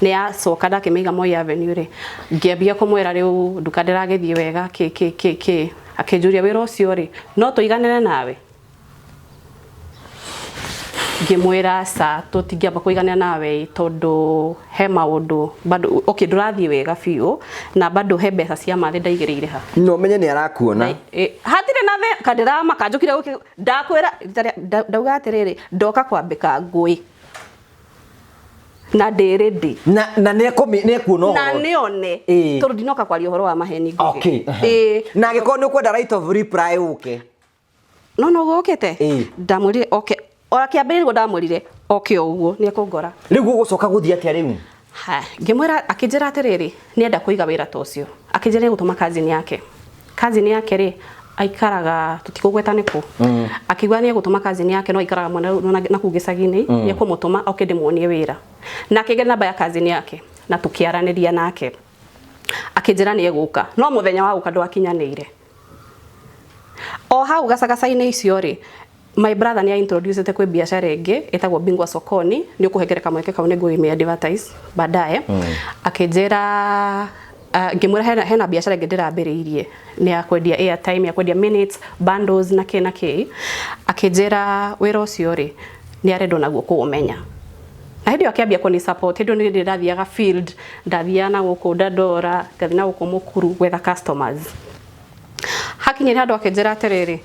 Nĩ yacoka ndakĩmĩiga Moi Avenue rĩ, ngĩambia kũmwĩra rĩu nduka ndĩragĩthiĩ wega kĩ kĩ kĩ kĩ. Akĩnjũria wĩra ũcio rĩ, no tũiganĩre nawe? Ngĩmwĩra aca, tũtingĩamba kũiganĩra nawe tondũ he maũndũ bado, okay, ndũrathiĩ wega biũ na bado he mbeca cia mathĩ ndaigĩrĩire ha. No menye nĩ arakuona. Hatirĩ na thĩ, kandiramaka njũkire gũkĩ, ndakwĩra ndauga atĩrĩrĩ, ndoka kwambĩka ngũĩ. Na ndĩ ready. Na nĩ ekuona ũhoro. Na nĩone. Tondũ ndinoka kwaria ũhoro wa maheni ngũgĩ. Okay. Na angĩkorwo nĩ ũkwenda right of reply ũke. No no gũkĩte? Ndamwĩrire oke. Ora kĩambĩrĩria nĩguo ndamwĩrire oke o ũguo nĩ ekũngora. Rĩu gũgũcoka gũthiĩ atĩa rĩu? Ha, ngĩmwĩra, akĩnjĩra atĩrĩrĩ, nĩenda kũiga wĩra ta ũcio. Akĩnjĩra nĩegũtũma cousin yake. Cousin yake rĩ, Aikaraga tũtikũgweta nĩkũ. Akiuga nĩ egũtũma cousin yake, no aikaraga mwena na kũu gĩcagi-inĩ, nĩ ekũmũtũma oke ndĩmuonie wĩra. Na akĩnge namba ya cousin yake na tũkĩaranĩria nake, akĩnjĩra nĩ egũka, no mũthenya wa gũka ndwakinyanĩire. O hau gacagaca-inĩ icio rĩ, my brother nĩ introducete kwĩ biacara ĩngĩ ĩtagwo Bingwa Sokoni. Nĩ ũkũhengere kamweke kau, nĩ ngũgĩmĩ advertise baadaye. Akĩnjĩra, ngĩmwĩra hena biacara ĩngĩ ndĩrambĩrĩirie, nĩ ya kwendia airtime, ya kwendia minutes, bundles na kĩ na kĩ. Akĩnjĩra wĩra ũcio rĩ, nĩ arendwo naguo kũũmenya. Na hĩndĩ ĩyo akĩambia kũni support. Hĩndĩ ĩyo nĩ ndathiaga field, ndathiaga na gũkũ Dandora, ngathiĩ na gũkũ Mũkuru gwetha customers. Hakinyire handũ akĩnjĩra atĩrĩrĩ,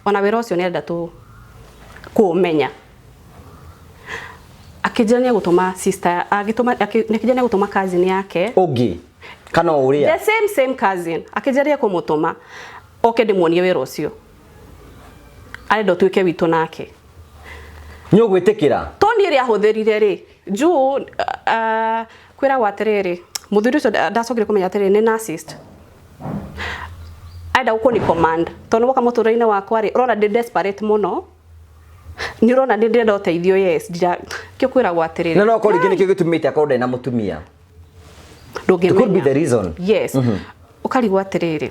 ona wĩra ũcio nĩarenda tu kũũmenya. Akĩnjĩra nĩ egũtũma sister, agĩtũma, akĩnjĩra nĩ egũtũma cousin yake. Ũngĩ kana o ũrĩa? The same cousin. Akĩnjĩra nĩ ekũmũtũma oke ndĩmuonie wĩra ũcio, arenda ũtuĩke witũ nake. Nĩ ũgwĩtĩkĩra? Toni ĩrĩa ahũthĩrire rĩ juu, kwĩragwo atĩrĩrĩ, mũthuri ũcio ndacokire kũmenya atĩrĩrĩ, nĩ narcissist, arenda gũkũni command, tondũ woka mũtũrĩre-inĩ wakwa rĩ, ũrona ndĩ desperate mũno, nĩ ũrona ndĩ ndĩrenda ũteithio. Yes, ndira kĩo kwĩragwo atĩrĩrĩ. Na no korwo rĩngĩ nĩkĩo gĩtũmĩte akorwo ndarĩ na mũtumia. Ndũngĩmenya. It could be the reason. Yes, ũkarigwo atĩrĩrĩ,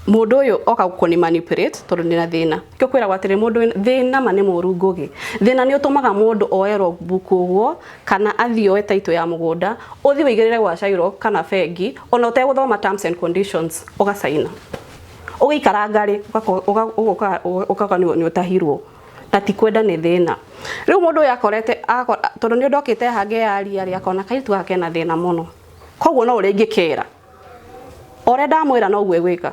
mũndũ ũyũ oka gũkũni manipulate tondũ ndĩna thĩna. Kĩo kwĩragwo atĩrĩ, mũndũ wĩna thĩna ma nĩ mũru. Ngũgĩ, thĩna nĩ ũtũmaga mũndũ oe logbook ũguo, kana athiĩ oe title ya mũgũnda, ũthiĩ wĩigĩrĩre gwa Cairo kana bengi, ona ũtegũthoma terms and conditions, ũgacaina, ũgĩikaranga rĩ, ũgoka ũkoga nĩ ũtahirwo, na ti kwenda, nĩ thĩna. Rĩu mũndũ ũyũ akorete tondũ nĩ ndokĩte hangeyaria rĩ, akona kairĩtu gaka kena thĩna mũno, koguo no ũrĩa ingĩkera, o ũrĩa ndamwĩra noguo egwĩka.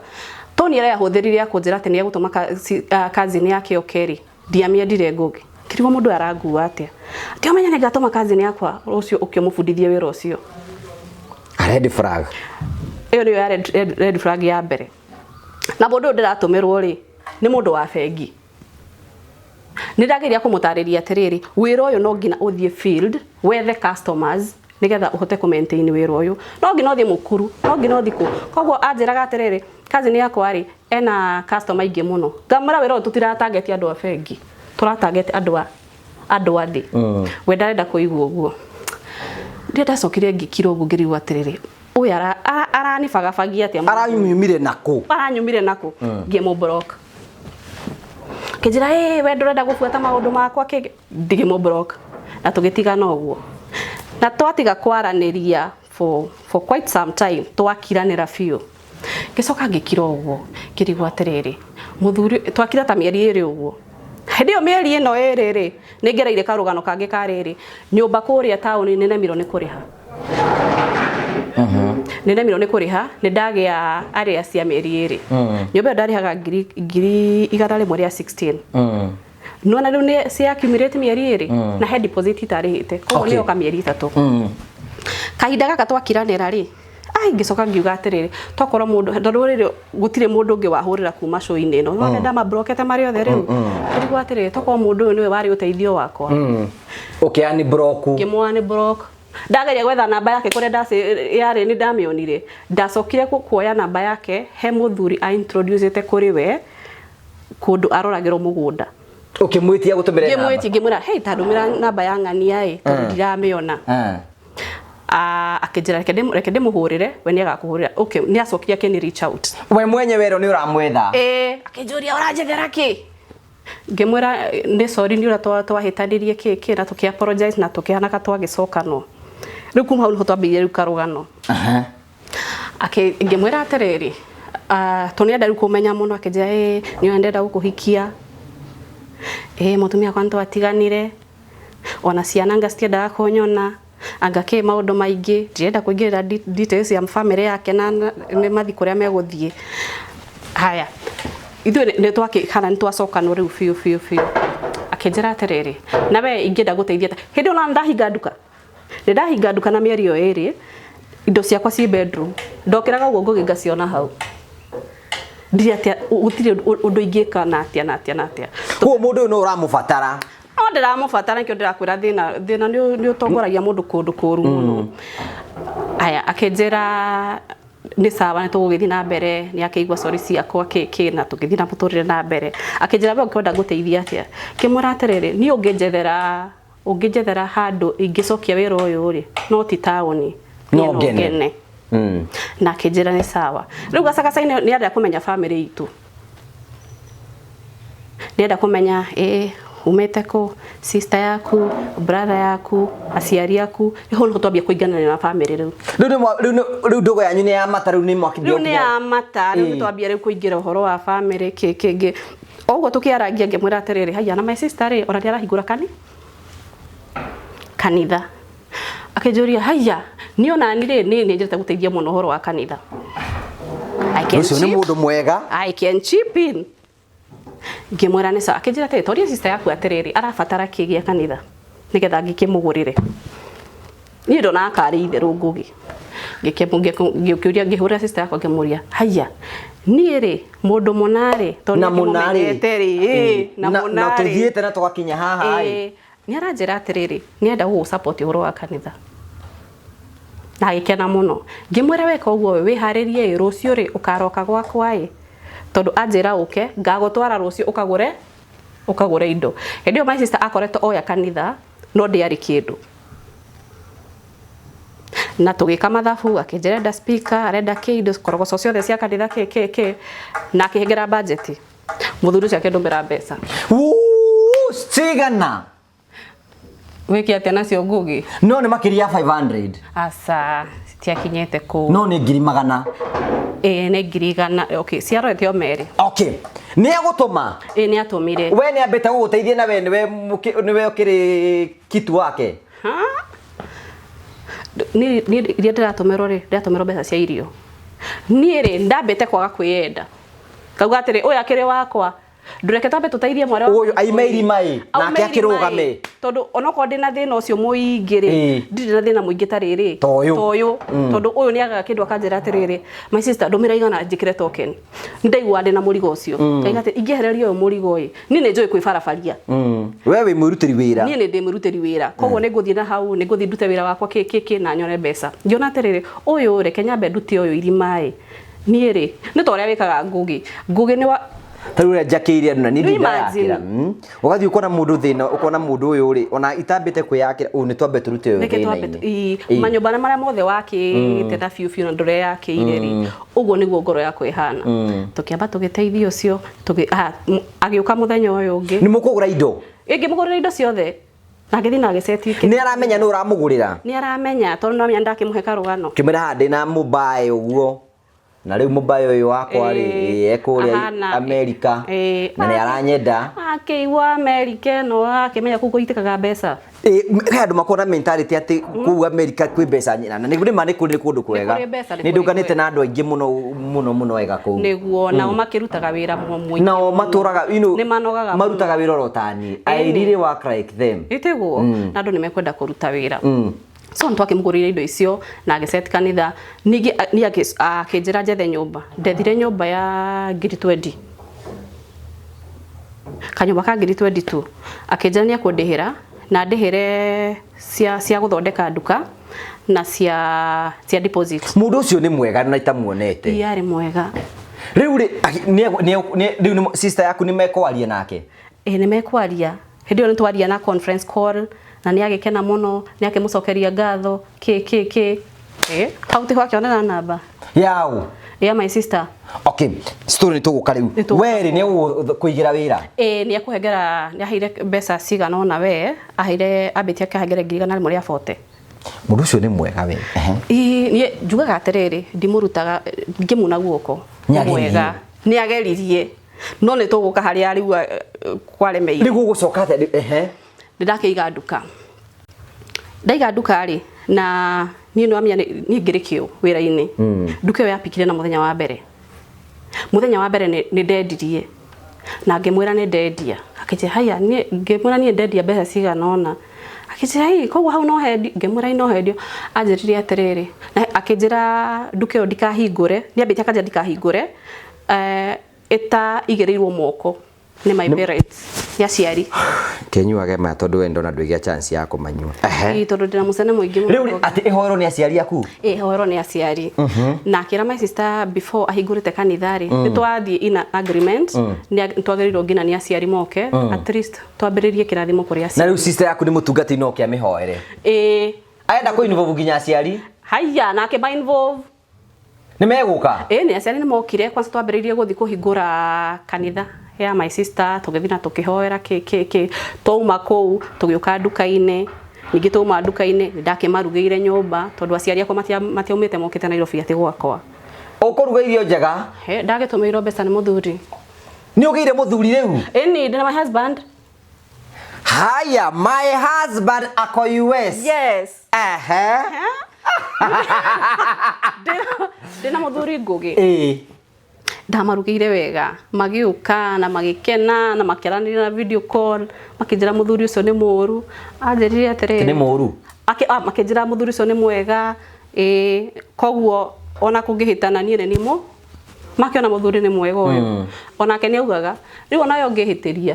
Toni ĩrĩa ahũthĩrire ya kũnjĩra atĩ nĩ egũtũma cousin yake oke rĩ, ndiamĩendire. Ngũgĩ, kĩrigwo mũndũ ũyũ arangua atĩa, atĩ ũmenye nĩ ngatũma cousin yakwa rũciũ ũkĩ ũmũbundithie wĩra ũcio. Red flag. Ĩyo nĩyo ya red flag ya mbere. Na mũndũ ũyũ ndĩratũmĩrwo rĩ, nĩ mũndũ wa bengi. Nĩ ndageria kũmũtarĩria atĩrĩrĩ, wĩra ũyũ no nginya ũthiĩ field wethe customers nĩgetha ũhote kũ maintain wĩra ũyũ, no nginya ũthiĩ Mũkuru, no nginya ũthiĩ kũ. Koguo anjĩraga atĩrĩrĩ, cousin yakwa rĩ, ena customer aingĩ mũno. Ngamwĩra wĩra ũyũ tũtiratarget andũ a bengi, tũratarget andũ a thĩ. We ndarenda kũigua ũguo. Rĩrĩa ndacokire ngĩkira ũguo, ngĩrigwo atĩrĩrĩ, ũyũ aranibagabagia atĩa? Aranyumire nakũ? Aranyumire nakũ? Ngĩmũ block. Kĩnjĩra, ĩ we ndũrenda gũbuata maũndũ makwa kĩ, ngĩmũ block na tũgĩtigana ũguo, na twatiga kwaranĩria for quite some time. Twakiranĩra biũ. Ngĩcoka ngĩkira ũguo, ngĩrigwo atĩrĩrĩ, mũthuri, twakira ta mĩeri 2 ũguo. Hĩndĩ ĩyo mĩeri ĩno 2 rĩ, nĩ ngereire karũgano kangĩ ka rĩrĩ, nyũmba kũrĩa taũni nĩ nemirwo nĩ kũrĩha, nĩ nemirwo nĩ kũrĩha, nĩ ndagĩa arĩa cia mĩeri 2. Nyũmba ĩyo ndarĩhaga 116,000 nona rĩu nĩ cia accumulate mĩeri 2, na he deposit itarĩhĩte, koguo nĩ yoka mĩeri 3. Kahinda gaka twakiranĩra rĩ, ai, ngĩcoka ngiuga atĩrĩrĩ, tokorwo mũndũ, tondũ rĩrĩ gũtirĩ mũndũ ũngĩ wahũrĩra kuma show-inĩ ĩno, nona ndamabrokete marĩ othe. Rĩu ngĩrigwo atĩrĩrĩ, tokorwo mũndũ ũyũ nĩwe warĩ ũteithio wakwa. Ũkĩani block. Ngĩmũa nĩ block. Ndageria gwetha namba yake kũrĩa yarĩ, nĩ ndamĩonire. Ndacokire kuoya namba yake he mũthuri a introducete kũrĩ we kũndũ aroragĩrwo mũgũnda. Ũkĩmwĩtia gũtũmĩre namba. Ngĩmwĩtia, ngĩmwĩra, "Hey, ta ndũmĩra namba ya ng'ania ĩ, tondũ ndiramĩona." Ah, akĩnjĩra reke ndĩmũhũrĩre, we nĩ agakũhũrĩra. Okay, nĩ acokire akĩni reach out. We mwenyewe rĩ, nĩ ũramwetha? Ĩĩ. Akĩnjũria, "Ũranjethera kĩ?" Ngĩmwĩra nĩ sorry, nĩ ũrĩa twahĩtanirie kĩ kĩ, na tũkĩ apologize na tũkĩhanaka twagĩcokanwo. Rĩu kuma hau nĩho twambĩrĩirie rĩu karũgano. Akĩ ngĩmwĩra atĩrĩrĩ, tondũ nĩenda rĩu kũmenya mũno. Akĩnjĩra, "Ĩĩ, nĩ ndĩrenda gũkũhikia, ĩĩ, mũtumia wakwa nĩtwatiganire, ona ciana anga citiendaga kũnyona, anga kĩ maũndũ maingĩ." Ndirenda kũingĩrĩra details ya family yake, na nĩ mathi kũrĩa megũthiĩ. Haya, ithuĩ nĩ twakĩhana, nĩ twacokanwo rĩu biũ biũ biũ. Akĩnjĩra atĩrĩrĩ, "Na we ingĩenda gũteithia ta hĩndĩ ĩyo na ndahinga nduka, nĩ ndahinga nduka na mĩeri ĩyo 2, indo ciakwa ci bedroom, ndokĩraga ũguo ngũgĩ ngaciona hau, ndirĩ atĩa, gũtirĩ ũndũ ingĩka na atĩa na atĩa na atĩa." Koguo mũndũ ũyũ no ũramũbatara. No ndĩramũbatara, nĩkĩo ndĩrakwĩra thĩna, thĩna nĩ ũtongoragia mũndũ kũndũ kũru mũno. Aya, akĩnjĩra Nĩ sawa, nĩ tũgũgĩthiĩ na mbere. Nĩ akĩigua sorry ciakwa kĩ kĩ, na tũgĩthiĩ na mũtũrĩre na mbere. Akĩnjĩra, "We ũngĩenda ngũteithia atĩa?" Ngĩmwĩra atĩrĩrĩ, niĩ ũngĩnjethera handũ ingĩcokia wĩra ũyũ rĩ, no ti taũni. No Niĩ ngene. Ngene. Na akĩnjĩra nĩ sawa. Rĩu gacagaca-inĩ nĩ arenda kũmenya family itũ, nĩenda kũmenya ĩ umĩte kũ, sister yaku, brother yaku, aciari aku. Nĩho nĩho twambia kũinganania na family rĩu. Rĩu nĩ mwa- rĩu nĩ- rĩu ndũgũ yanyu nĩ ya mata, rĩu nĩ mwakĩambia Rĩu nĩ ya mata rĩu. Nĩ twambia rĩu kũingĩra ũhoro wa family kĩ kĩngĩ o ũguo. Tũkĩarangia, ngĩmwĩra atĩrĩrĩ, haiya, na my sister rĩ, ona nĩ arahingũra kanitha. Akĩnjũria, "Haiya, niĩ onani rĩ, niĩ nĩ njĩrĩte gũteithia mũno ũhoro wa kanitha. I can Ũcio nĩ chip mũndũ mwega. I can chip in." Ngĩmwĩra nĩ sawa. Akĩnjĩra atĩrĩ, "Toria sister yaku atĩrĩrĩ, arabatara kĩ gĩa kanitha nĩgetha ngĩkĩmũgũrĩre." Niĩ ndonaga karĩ itherũ. Ngũgĩ ngĩkĩũria, ngĩhũrĩra sister yakwa, ngĩmũria, "Haiya, niĩ rĩ, mũndũ mũna rĩ, tondũ Na mũna rĩ, nĩakĩmũmenyete rĩ, ĩ, na na mũna na rĩ, tũthiĩte na tũgakinya haha ĩ. Nĩ aranjĩra atĩrĩrĩ, nĩenda gũgũ support ũhoro wa kanitha." Na agĩkena mũno. Ngĩmwĩra, "Weka ũguo, wĩharĩrie ĩ, rũciũ rĩ, ũkaroka gwakwa ĩ, tondũ anjĩra ũke ngagũtwara rũciũ ũkagũre indo." Hĩndĩ ĩyo my sister akoretwo oya kanitha, no ndĩarĩ kĩndũ. Na tũgĩka mathabu, akĩnjĩra arenda speaker, arenda kĩ, indo korogoco ciothe cia kanitha, kĩ kĩ kĩ, na akĩhengera budget. Mũthuri ũcio akĩndũmĩra mbeca. Wuu, cigana? Wĩke atĩa nacio, Ngugi? No nĩ makĩria ya 500? Aca, citiakinyĩte kũu. No nĩ ngiri magana? Ĩĩ, nĩ 100,000. Okay, ciarorete o merĩ. Okay, nĩ agũtũma? Ĩĩ, nĩ atũmire. We nĩ ambĩte gũgũteithia na we nĩwe ũkĩrĩ kitu wake? Ha? Niĩ iria ndĩratũmĩrwo rĩ, ndĩratũmĩrwo mbeca cia irio. Niĩ rĩ, ndambĩte kwaga kwĩyenda, ngauga atĩrĩ, ũyũ akĩrĩ wakwa, ndũreke twambe tũteithie mwarĩ wa Ũyũ aime irima ĩ, Aume nake irima akĩrũgame. ĩ. Tondũ onokorwo ndĩna thĩna ũcio mũingĩ rĩ, ndirĩ na thĩna mũingĩ ta rĩrĩ. Ta ũyũ. Ta ũyũ, tondũ ũyũ nĩ agaga kĩndũ akanjĩra atĩrĩrĩ, "My sister, ndũmĩra 100 njĩkĩre token." Nĩ ndaiguaga ndĩna mũrigo ũcio, ngaiga atĩ ingĩehereria ũyũ mũrigo ĩ, niĩ nĩ njũĩ kwĩbarabaria. We wĩ mwĩrutĩri wĩra. Niĩ nĩ ndĩ mwĩrutĩri wĩra, koguo nĩ ngũthiĩ na hau, nĩ ngũthiĩ ndute wĩra wakwa kĩ kĩ kĩ, na nyone mbeca. Ngĩona atĩrĩrĩ, ũyũ reke nyambe ndute ũyũ irima ĩ. Niĩ rĩ, nĩ ta ũrĩa wĩkaga, Ngũgĩ. Ngũgĩ nĩ wa Ta rĩu ũrĩa njakĩire andũ na niĩ Rĩu ndindayakĩra. imagine. Ũgathiĩ ũkona mũndũ thĩna, ũkona mũndũ ũyũ rĩ, ona itambĩte kwĩyakĩra, ũyũ nĩ twambe tũrute ũyũ Reke twambe thĩna-inĩ. Manyũmba marĩa mothe wakĩte na biũ biũ na ndũreyakĩire rĩ, ũguo nĩguo ngoro yakwa ĩhana. Tũkĩamba tũgĩteithia ũcio, agĩũka mũthenya ũyũ ũngĩ. Nĩ mũkũgũra indo? Ĩngĩmũgũrĩra indo ciothe na ngĩthiĩ na agĩceti. Nĩ aramenya nĩ ũramũgũrĩra? Nĩ aramenya, tondũ nĩamenya ndakĩmũhe karũgano. Kĩmwĩra haha ndĩna mũbaĩ ũguo, na rĩu mũbaĩ ũyũ wakwa rĩ, ekũrĩa Amerika na nĩ aranyenda. Akĩigua Amerika ĩno, akĩmenya kũu kũitĩkaga mbeca. He andũ makoragwo na mentality atĩ kũu Amerika kwĩ mbeca nyina, na nĩ ma nĩ kũrĩ kũndũ kwega. Kũrĩ mbeca, nĩ nĩ kũrĩ ndũnganĩte na andũ aingĩ mũno mũno mũno ega kũu. Nĩguo nao makĩrutaga wĩra mũingĩ Nao mũno. matũraga Nĩ manogaga mũno. marutaga wĩra oro tani. I really work like them. Ĩtĩguo na andũ nĩ mekwenda kũruta wĩra, so nĩ twakĩmũgũrĩire indo icio na agĩceti kanitha. Ningĩ niĩ akĩnjĩra njethe nyũmba. Ndethire nyũmba ya 20,000, kanyũmba ka 20,000 tu. Akĩnjĩra nĩ ekũndĩhĩra na ndĩhĩre cia gũthondeka nduka na cia deposit. Mũndũ ũcio nĩ mwega na itamuonete. Ĩ, arĩ mwega. Rĩu rĩ, rĩu sister yaku nĩ mekwaria nake? Ĩ, nĩ mekwaria. Hĩndĩ ĩyo nĩ twaria na conference call, na nĩ agĩkena mũno, nĩ akĩmũcokeria ngatho kĩ kĩ kĩ. Ĩ, hau tiho akĩonera namba Yaũ? Ya my sister. Okay, story nĩ tũgũka rĩu. Nĩ tũgũka. We rĩ, nĩ kũigĩra wĩra? Ĩ, nĩ ekũhengera, nĩ aheire mbeca cigana ũna. We aheire, ambĩtie akĩhengere 140,000. Mũndũ ũcio nĩ mwega we. Ehe. Ĩ, niĩ njugaga atĩrĩrĩ, ndimũrutaga ngĩmuna guoko. Nĩ Nĩ ageririe. mwega, nĩ ageririe, no nĩ tũgũka harĩa rĩu kwaremeire. Rĩu gũgũcoka atĩa? Ehe. Nĩ ndakĩiga nduka. Ndaiga nduka rĩ, na niĩ nĩ wamenya niĩ ngĩrĩ kĩo wĩra-inĩ. Nduka ĩyo yapikire na mũthenya wa mbere, mũthenya wa mbere nĩ ndendirie, na ngĩmwĩra nĩ ndendia. Akĩnjĩra, "Haya." Niĩ ngĩmwĩra niĩ ndendia mbeca cigana ũna. Akĩnjĩra, "Ĩ, koguo hau no hendio?" Ngĩmwĩra, "Ĩ, no hendio." Anjĩrire atĩrĩrĩ, na akĩnjĩra nduka ĩyo ndikahingũre, nĩ ambĩtie akanjĩra ndikahingũre ĩta igĩrĩirwo moko nĩ my parents. Nĩ aciari. Kenyuage maya tondũ we ndona ndwĩgĩa chance ya kũmanyua. Ehe. Ĩĩ, tondũ ndĩna mũcene mũingĩ mũno. Rĩu atĩ ĩhoerwo nĩ aciari aku? Ĩĩ, hoerwo nĩ aciari. Na akĩra my sister before ahingũrĩte kanitha rĩ, nĩ twathiĩ in agreement, nĩ twagĩrĩirwo nginya nĩ aciari moke, at least twambĩrĩrie kĩrathimo kũrĩ Na aciari. rĩu sister yaku nĩ mũtungati no oke amĩhoere? Ĩĩ. Arenda kũ involve nginya aciari? Haiya, nake ma involve. Nĩ megũka? Ĩĩ, nĩ aciari nĩ mokire. Kwanza twambĩrĩirie gũthiĩ kũhingũra kanitha ya my sister, tũgĩthiĩ na tũkĩhoera kĩ kĩ kĩ. Twauma kũu tũgĩũka nduka-inĩ, ningĩ twauma nduka-inĩ nĩ ndakĩmarugĩire nyũmba tondũ aciari akwa matiaumĩte mokĩte Nairobi atĩ gwakwa. Ũkũruga irio njega? He, ndagĩtũmĩirwo mbeca nĩ mũthuri. Nĩ ũgĩire mũthuri rĩu? Ĩni, ndĩna my husband. Haya, my husband ako US. Yes. Ehe. Ndĩna mũthuri Ngũgĩ. Ĩĩ. Ndamarugĩire wega, magĩũka na magĩkena na makĩaranĩria na video call, makĩnjĩra mũthuri ũcio nĩ mũru. Anjĩrire atĩrĩrĩ, Nĩ mũru? Makĩnjĩra mũthuri ũcio nĩ mwega, ĩĩ, koguo ona kũngĩhĩtana niĩ nĩ niĩ mũ makĩona mũthuri nĩ mwega ũyũ. Onake nĩ augaga, rĩu onawe ũngĩhĩtĩria.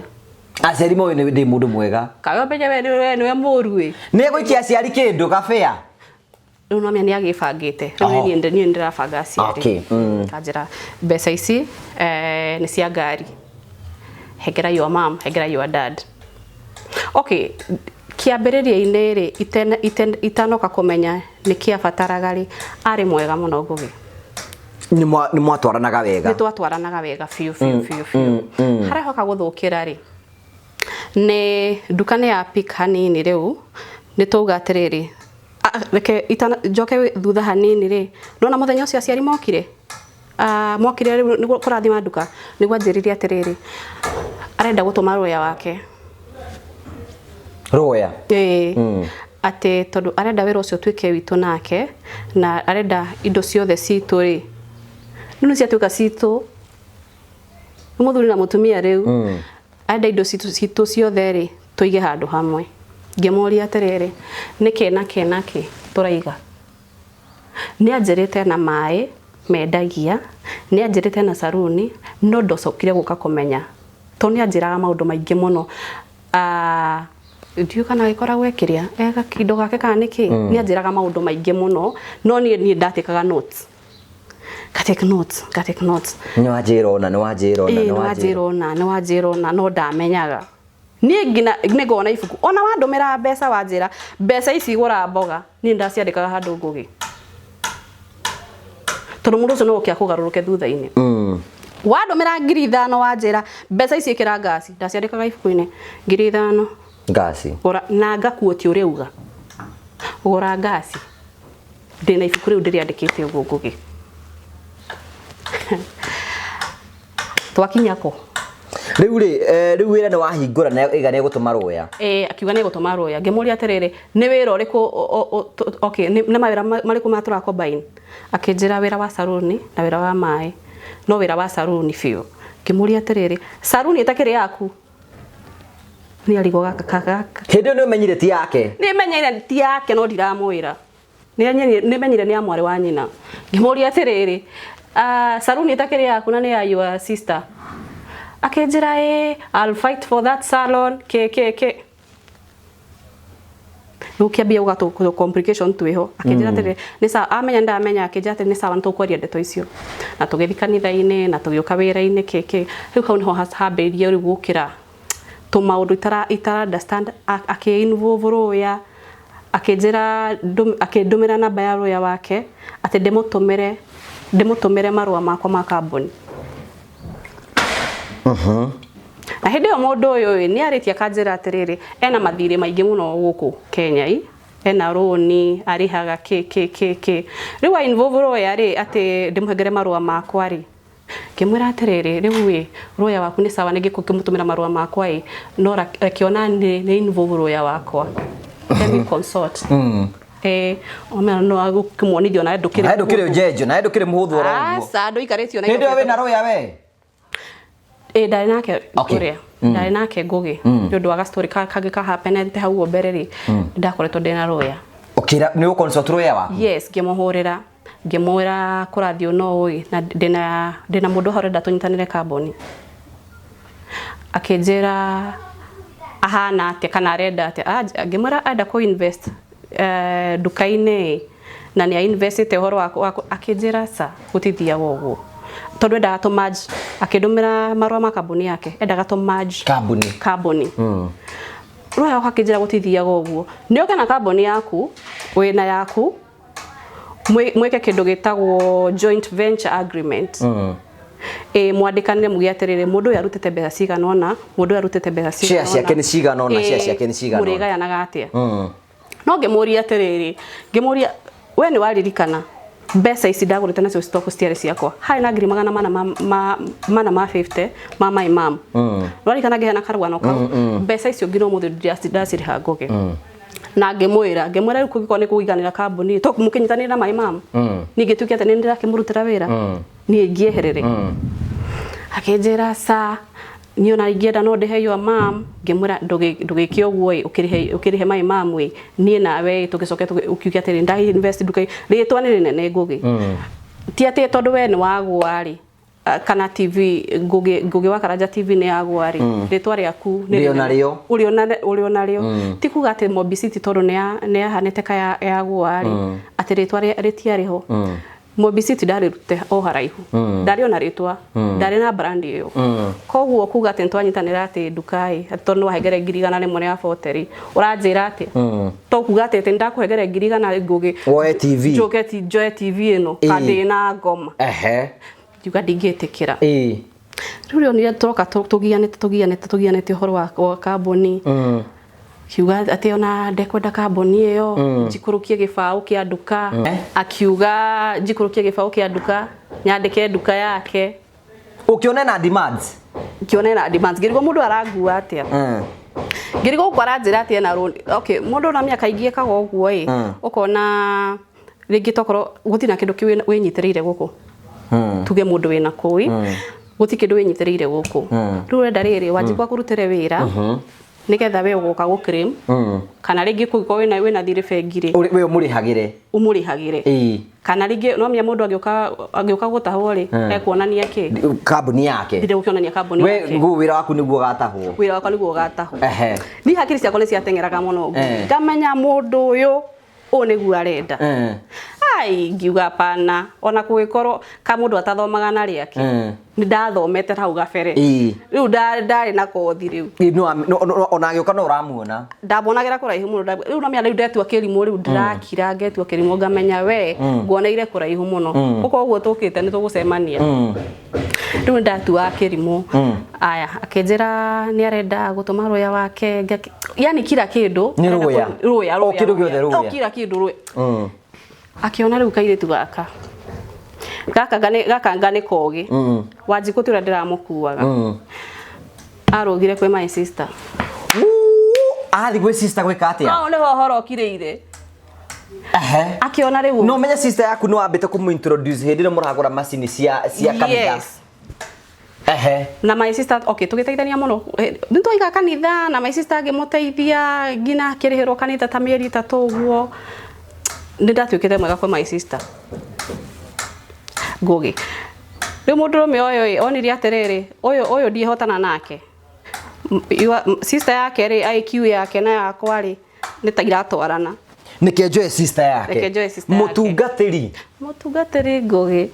Aciari moĩ nĩ ndĩ mũndũ mwega. Kawe ũmenye we nĩwe mũru ĩ. Nĩ egũikia aciari kĩndũ gabĩa? Rĩu no nĩ agĩbangĩte. Rĩu niĩ ndĩrabanga aciari. Okay. Kanjĩra mbeca ici nĩ cia ngari. Hengera your mom, hengera your dad. Okay, kĩambĩrĩria-inĩ rĩ, itanoka kũmenya nĩ kĩabataraga rĩ, arĩ mwega mũno Ngũgĩ. Nĩ mwatwaranaga wega? Nĩ twatwaranaga wega biũ biũ biũ biũ. Harĩa hoka gũthũkĩra rĩ, nĩ nduka nĩ ya pick hanini rĩu, nĩ twauga atĩrĩrĩ, reke njoke thutha hanini rĩ, nona mũthenya ũcio aciari mokire? Mokire rĩu nĩguo kũrathima nduka, nĩguo anjĩrire atĩrĩrĩ, arenda gũtũma rũya wake. Rũya? Ĩĩ. Atĩ tondũ arenda wĩra ũcio ũtuĩke witũ nake, na arenda indo ciothe citũ rĩ, rĩu nĩ ciatuĩka citũ, nĩ mũthuri na mũtumia rĩu, arenda indo citũ ciothe rĩ, tũige handũ hamwe. Ngĩmũria atĩrĩrĩ, nĩkĩ na kĩ na kĩ tũraiga? Nĩ anjĩrĩte na maĩ mendagia, nĩ anjĩrĩte na saruni, no ndacokire gũka kũmenya. Tondũ nĩ anjĩraga maũndũ maingĩ mũno. Ndiũĩ kana agĩkoragwo ekĩrĩa, ega kĩndũ gake kana nĩkĩ? Nĩ anjĩraga maũndũ maingĩ mũno, no niĩ ndatĩkaga notes. Ka take notes, ka take notes. Nĩ wanjĩra ũna, nĩ wanjĩra ũna, nĩ wanjĩra ũna, nĩ wanjĩra ũna, no ndamenyaga. Niĩ nginya nĩ ngona ibuku. Ona wandũmĩra mbeca wanjĩra, mbeca ici gũra mboga, niĩ ndaciandĩkaga handũ Ngũgĩ. Tondũ mũndũ ũcio no oke akũgarũrũke thutha-inĩ. Wandũmĩra 5,000 wanjĩra, mbeca ici ĩkĩra ngasi, ndaciandĩkaga ibuku-inĩ. 5,000. Ngasi. Gũra, na ngakuotia ũrĩa uga. Gũra ngasi. Ndĩna ibuku rĩu ndĩrĩandĩkĩte ũguo Ngũgĩ. Twakinya kũ? Rĩu rĩ, rĩu wĩra nĩ wahingũra na ĩga nĩ egũtũma rũya. Ĩĩ, akiuga nĩ egũtũma rũya. Ngĩmũria atĩrĩrĩ, nĩ wĩra ũrĩkũ okay, nĩ mawĩra marĩkũ ma tũra combine? Akĩnjĩra wĩra wa saruni na wĩra wa maĩ. No wĩra wa saruni biũ. Ngĩmũria atĩrĩrĩ, saruni ĩtakĩrĩ yaku? Nĩ arigwo gaka gaka. Hĩndĩ ĩyo nĩ ũmenyire ti yake? Nĩ menyire ti yake no ndiramwĩra. Nĩ menyire nĩ ya mwarĩ wa nyina. Ngĩmũria atĩrĩrĩ, saruni ĩtakĩrĩ yaku na nĩ ya your sister? Akĩnjĩra ĩĩ, I'll fight for that salon, kĩ kĩ kĩ. Rĩu kĩambia gũka tũ complication twĩho. Akĩnjĩra atĩrĩrĩ, nĩ sawa, amenya ndamenya, akĩnjĩra atĩrĩrĩ, nĩ sawa, nĩ tũkwaria ndeto icio. Na tũgĩthiĩ kanitha-inĩ, na tũgĩũka wĩra-inĩ, kĩ kĩ. Rĩu hau nĩho hambĩrĩirie rĩu gũkĩra tũmaũndũ itara understand, akĩ involve rũya, akĩnjĩra akĩndũmĩra namba ya rũya wake, atĩ ndĩmũtũmĩre marũa makwa ma kambuni. Na hĩndĩ ĩyo mũndũ ũyũ ĩ, nĩ arĩtie akanjĩra atĩrĩrĩ, ena mathirĩ maingĩ mũno gũkũ Kenya ĩ, ena rũni, arĩhaga kĩ kĩ kĩ kĩ. Rĩu a involve rũya rĩ, atĩ ndĩmũhengere marũa makwa rĩ. Ngĩmwĩra atĩrĩrĩ, rĩu ĩ, rũya waku nĩ sawa, nĩ ngĩkũmũtũmĩra marũa makwa ĩ, no reke ona nĩ involve rũya wakwa. Let me consult. Omera no agũkĩmuonithia ona ndũkĩrĩ Na ndũkĩrĩ njenjo, na ndũkĩrĩ mũhũthũ oro ũguo. Aca, ndũikarĩtio na Hĩndĩ ĩyo indo wĩna rũya we? Ĩĩ, ndarĩ nake Okay. ũrĩa. Ndarĩ nake Ngũgĩ. Nĩ ũndũ wa ga story kangĩ ka happened hau ũguo mbere rĩ, ndakoretwo ndĩna rũya. Ũkĩra, nĩ ũconsult rũya waku? Yes, ngĩmũhũrĩra. Ngĩmwĩra kũrathiĩ no ũĩ, na ndĩna mũndũ haha ũrenda tũnyitanĩre kambuni. Akĩnjĩra Ahana atia kana arenda atia? Ngĩmwĩra enda kũ invest nduka-inĩ na nĩ investite ũhoro wa akĩnjĩra ca gũtithiaga ũguo tondũ endaga tũ merge. Akĩndũmĩra marũa ma kambuni yake, endaga tũ merge Kambuni. Kambuni. Rũya akĩnjĩra gũtithiaga ũguo, nĩ ũke na kambuni yaku, wĩna yaku, mwĩke kĩndũ gĩtagwo joint venture agreement. Ĩ mwandĩkanĩre muge atĩrĩrĩ, mũndũ ũyũ arutĩte mbeca cigana ũna, mũndũ ũyũ arutĩte mbeca cigana Share ciake nĩ cigana ũna, share ciake nĩ cigana ũna. Mũrĩgayanaga atĩa? No ngĩmũria atĩrĩrĩ, ngĩmũria, we nĩ waririkana mbeca ici ndagũrĩte nacio stock citiarĩ ciakwa? Harĩ na ngiri magana mana mana ma 50 ma my mom. Nĩwaririkana ngĩheana karũgano kau? Mbeca icio nginya ũmũthĩ ndacirĩha Ngũgĩ. Na ngĩmwĩra rĩu kũngĩkorwo nĩ kũiganĩra kambuni to mũkĩnyitanĩre na my mom, niĩ ngĩtuĩke atĩ nĩ ndĩrakĩmũrutĩra wĩra, niĩ ngĩeherere. Akĩnjĩra ca, niĩ ona ingĩenda no ndĩhe your mom. Ngĩmwĩra ndũgĩke ũguo ĩ, ũkĩrĩhe my mom ĩ, niĩ nawe ĩ, tũgĩcoke ũkiuge atĩrĩ nda invest nduka rĩtwa nĩ rĩnene Ngũgĩ. Ti atĩ tondũ we nĩ wagũa rĩ, kana TV Ngũgĩ wa Karanja TV nĩ yagũa rĩ, rĩtwa rĩaku nĩ Rĩ rĩnene. Ona rĩo. Ũrĩ ona rĩo. Ti kuga atĩ Mobi City tondũ nĩ yahanĩte ka yagũa rĩ, atĩ rĩtwa rĩtiarĩ ho. Mobi City ndarĩrute o haraihu, ndarĩ ona rĩtwa, ndarĩ na brand ĩyo. Koguo kuga atĩ nĩtwanyitanĩra atĩ nduka ĩ, atĩ tondũ nĩwahengere 100,000 rĩa 40 rĩ, ũranjĩra atĩa? To kuga atĩ nĩndakũhengere 100,000 Ngũgĩ Woe TV. Njoke njoe TV ĩno kandĩ na ngoma. Ngiuga ndingĩtĩkĩra. Rĩu rĩo tũroka tũgianĩte tũgianĩte tũgianĩte ũhoro wa kambuni. Kiuga atĩ ona ndekwenda kambuni ĩyo, njikũrũkie gĩbaũ kĩa nduka. Akiuga njikũrũkie gĩbaũ kĩa nduka, nyandĩke nduka yake. Ũkĩona na demands? Ngĩona ena demands, ngĩrigwo mũndũ arangua atĩa. Ngĩrigwo gũkũ aranjĩra atĩ ena loan. Okay, mũndũ na mĩaka ingĩ ekaga ũguo ĩ, ũkona rĩngĩ tokorwo gũtirĩ na kĩndũ kĩu wĩnyitĩrĩire gũkũ. Tuge mũndũ wĩna kũi, gũtirĩ kĩndũ wĩnyitĩrĩire gũkũ. Rĩu ũrenda rĩrĩ wanjikwa kũrutĩre wĩra nĩgetha we ũgoka gũ claim, kana rĩngĩ kũngĩkorwo wĩna thirĩ bengi rĩ, We ũmũrĩhagĩre. Ũmũrĩhagĩre. Kana rĩngĩ no menya mũndũ angĩũka gũtahwo rĩ, ekuonania kĩ? Kambuni yake. Ndire gũkĩonania kambuni We yake. Wĩra waku nĩguo ũgatahwo. Wĩra wakwa nĩguo ũgatahwo. Niĩ hakiri ciakwa nĩ ciateng'eraga mũno. Ngamenya mũndũ ũyũ ũũ nĩguo arenda. Ai, ngiuga pana, ona kũgĩkorwo ka mũndũ atathomaga na rĩake. Nĩ ndathomete hau gabere. Rĩu ndarĩ na kothi rĩu. Ĩ, no, ona agĩũka no ũramuona. Ndamuonagĩra kũraihu mũno. Rĩu no menya rĩu ndetua kĩrimũ, rĩu ndĩrakira ngetua kĩrimũ, ngamenya we nguoneire kũraihu mũno. Ũkorwo ũguo tũkĩte nĩ tũgũcemania. Rĩu nĩ ndatuaga kĩrimũ. Aya, akĩnjĩra nĩ arenda gũtũma rũya wake, yani kila kĩndũ. Nĩ rũya? Rũya, O kĩndũ gĩothe rũya. Rũya. O kila kĩndũ rũya. Akĩona rĩu kairĩtu gaka. Gaka nga nĩ kogi. Wanjikũ ti ũrĩa ndĩramũkuaga. Arũgire kwĩ my sister. Athiĩ gwĩ sister gwĩka atĩa? Hau nĩho ũhoro ũkirĩire. Akĩona rĩu. No menye sister yaku nĩ wambĩte kũmũ-introduce hĩndĩ ĩrĩa mũragũra macini cia kanitha. Yes. Na my sister, okay, tũgĩteithania mũno. Nĩ twaiga kanitha na my sister ngĩmũteithia nginya akĩrĩhĩrwo kanitha ta mĩeri 3 ũguo. Nĩ ndatuĩkĩte mwega kwĩ my sister. Ngũgĩ. Rĩu mũndũrũme ũyũ ĩ, onire atĩrĩrĩ, ũyũ ndiĩhotana nake. Sister yake rĩ, IQ yake na yakwa rĩ, nĩ ta iratwarana. Nĩke njoe sister yake. Reke njoe sister yake. Mũtungatĩri. Mũtungatĩri Ngũgĩ.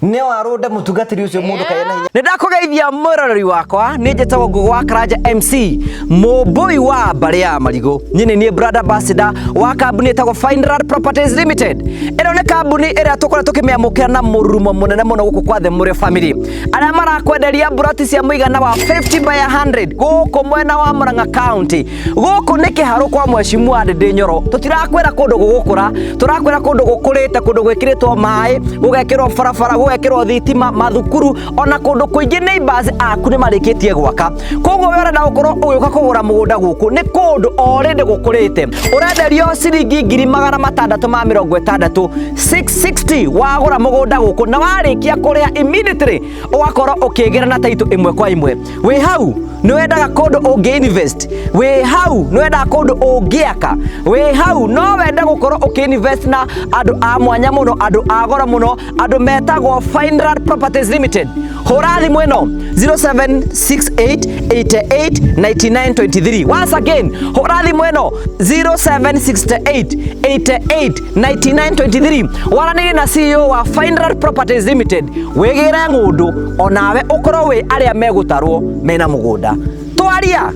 Nĩ warũnda mũtungatĩri ũcio mũndũ kaĩ na hinya. Nĩ ndakũgeithia mwĩroreri wakwa, nĩ njĩtagwo Ngũgĩ wa Karanja MC, mũmbũi wa mbarĩ ya Marigũ. Niĩ nĩ niĩ brand ambassador wa kambuni ĩtagwo Fineland Properties Limited. Ĩno nĩ kambuni ĩrĩa tũkoretwo tũkĩmĩamũkĩra na mũrurumo mũnene mũno gũkũ kwa The Mũrĩo Family. Arĩa marakwenderia mburoti cia mũigana wa 50 by 100 gũkũ mwena wa Murang'a County. Gũkũ nĩ kĩharũ kwa Mheshimiwa Ndindi Nyoro. Tũtirakwĩra kũndũ gũgũkũra, tũrakwĩra kũndũ gũkũrĩte, kũndũ gwĩkĩrĩtwo maĩ, gũgekĩrwo barabara, gũgekĩrwo thitima, mathukuru, ona kũndũ kũingĩ neighbors aku nĩ marĩkĩtie gwaka. Koguo we ũrenda gũkorwo ũgĩũka kũgũra mũgũnda gũkũ nĩ kũndũ already gũkũrĩte. Ũrenderio ciringi ngiri magana matandatũ ma mĩrongo ĩtandatũ, 660 wagũra mũgũnda gũkũ, na warĩkia kũrĩha immediately ũgakorwo ũkĩgĩra na title ĩmwe kwa ĩmwe. Wĩ hau nĩ wendaga kũndũ ũngĩ invest, wĩ hau nĩ wendaga kũndũ ũngĩaka, wĩ hau no wende gũkorwo ũkĩ invest na andũ a mwanya mũno, andũ a goro mũno, andũ metagwo Fineland Properties Limited. Hũra thimũ ĩno 0768889923. Once again, hũra thimũ ĩno 0768889923, waranĩrie na CEO wa Fineland Properties Limited, wĩgĩre ng'ũndũ onawe ũkorwo wĩ arĩa megũtarwo mena mũgũnda. Twaria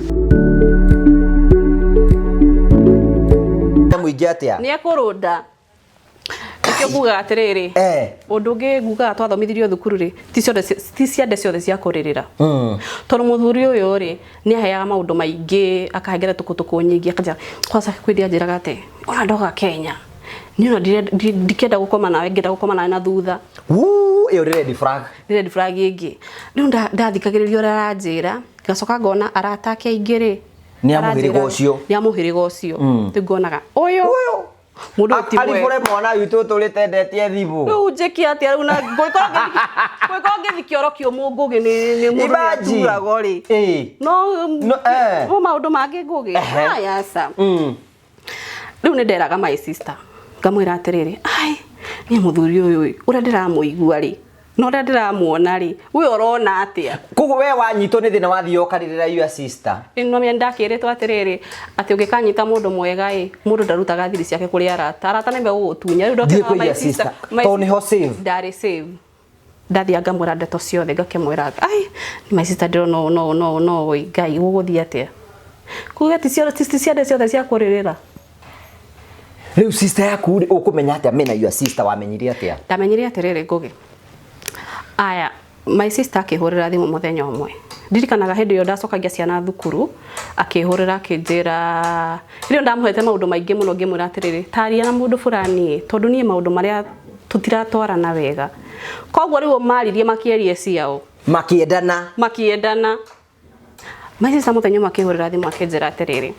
mũingĩ atĩa? Nĩ ekũrũnda. Nĩkĩo ngugaga atĩrĩrĩ, ũndũ ũngĩ ngugaga twathomithirio thukuru rĩ, ti ciande ciothe cia kũrĩrĩra, tondũ mũthuri ũyũ rĩ, nĩ aheaga maũndũ maingĩ, akahengere tũkũtũkũ nyingĩ, akanjĩra kwanza kwĩ anjĩraga atĩ ona ndoka Kenya niĩ ona ndikenda gũkoma nawe, ngĩenda gũkoma nawe na thutha. Wuu, ĩyo nĩ red flag. Nĩ red flag ĩngĩ. Rĩu ndathikagĩrĩria ũrĩa aranjĩra, ngacoka ngona arata ake aingĩ rĩ, Nĩ a mũhĩrĩga ũcio. Nĩ a mũhĩrĩga ũcio. Rĩu ngonaga ũyũ mũndũ ũyũ ti mwega. Aribũre mwana witũ ũtũrĩte endetie thimũ. Rĩu njĩke atĩa rĩu? Na ngũgĩkorwo ngĩthi kĩoro kĩũmũ, Ngũgĩ, nĩ mũndũ Imagine. nĩaturagwo rĩ. No No, eh. no maũndũ mangĩ, Ngũgĩ. Aya, aca. Rĩu nĩ nderaga my sister, ngamwĩra atĩrĩrĩ, ai, niĩ mũthuri ũyũ ĩ, ũrĩa ndĩramũigua rĩ, na ũrĩa ndĩramuona rĩ, we ũrona atĩa? Koguo we wanyitwo nĩ thĩna, wathiĩ ũkarĩrĩra your sister. No mĩa ndakĩrĩtwo atĩrĩrĩ, atĩ ũngĩkanyita mũndũ mwega ĩ, mũndũ ndarutaga thiri ciake kũrĩ arata. Arata nĩ megũgũtunya. Rĩu Thiĩ ndokĩraga kwĩ my your sister, sister my tondũ nĩho safe. Ndarĩ safe. Ndathiĩ ngamwĩra ndeto ciothe, ngakĩmwĩra, ai, my sister, ndĩrona ũũ no no no ĩ, Ngai, gũgũthiĩ atĩa? Kuga ti ciothe, ti ciande ciothe cia kũrĩrĩra. Rĩu sister yaku rĩ, ũkũmenya atĩa mena your sister? Wamenyire atĩa? Ndamenyire atĩrĩrĩ, Ngũgĩ, aya, my sister akĩhũrĩra thimũ mũthenya ũmwe, ndirikanaga hĩndĩ ĩyo ndacokagia ciana thukuru, akĩhũrĩra akĩnjĩra, hĩndĩ ĩyo ndamũhete maũndũ maingĩ mũno, ngĩmwĩra atĩrĩrĩ, taria na mũndũ fulani, tondũ niĩ maũndũ marĩa tũtiratwarana wega. Koguo rĩu maririe makĩaria ciao. Makĩendana. Makĩendana. My sister mũthenya ũmwe akĩhũrĩra thimũ akĩnjĩra atĩrĩrĩ,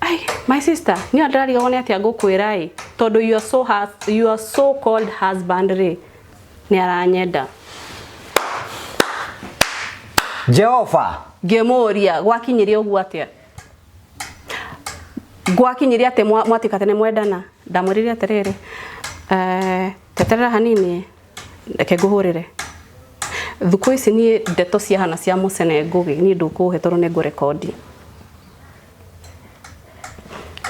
ai, my sister, niĩ ndĩrarigagwo nĩ atĩa ngũkwĩra ĩ, tondũ your so called husband rĩ, nĩ aranyenda. Jehova. Ngĩmũria, gwakinyire ũguo atĩa? Gwakinyire atĩ mwatuĩka atĩ nĩ mwendana? Ndamwĩrire atĩrĩrĩ, teterera hanini, reke ngũhũrĩre. Thukũ ici niĩ ndeto ciahana cia mũcene, Ngũgĩ, niĩ ndũkũhe, tondũ nĩ ngũrekondi.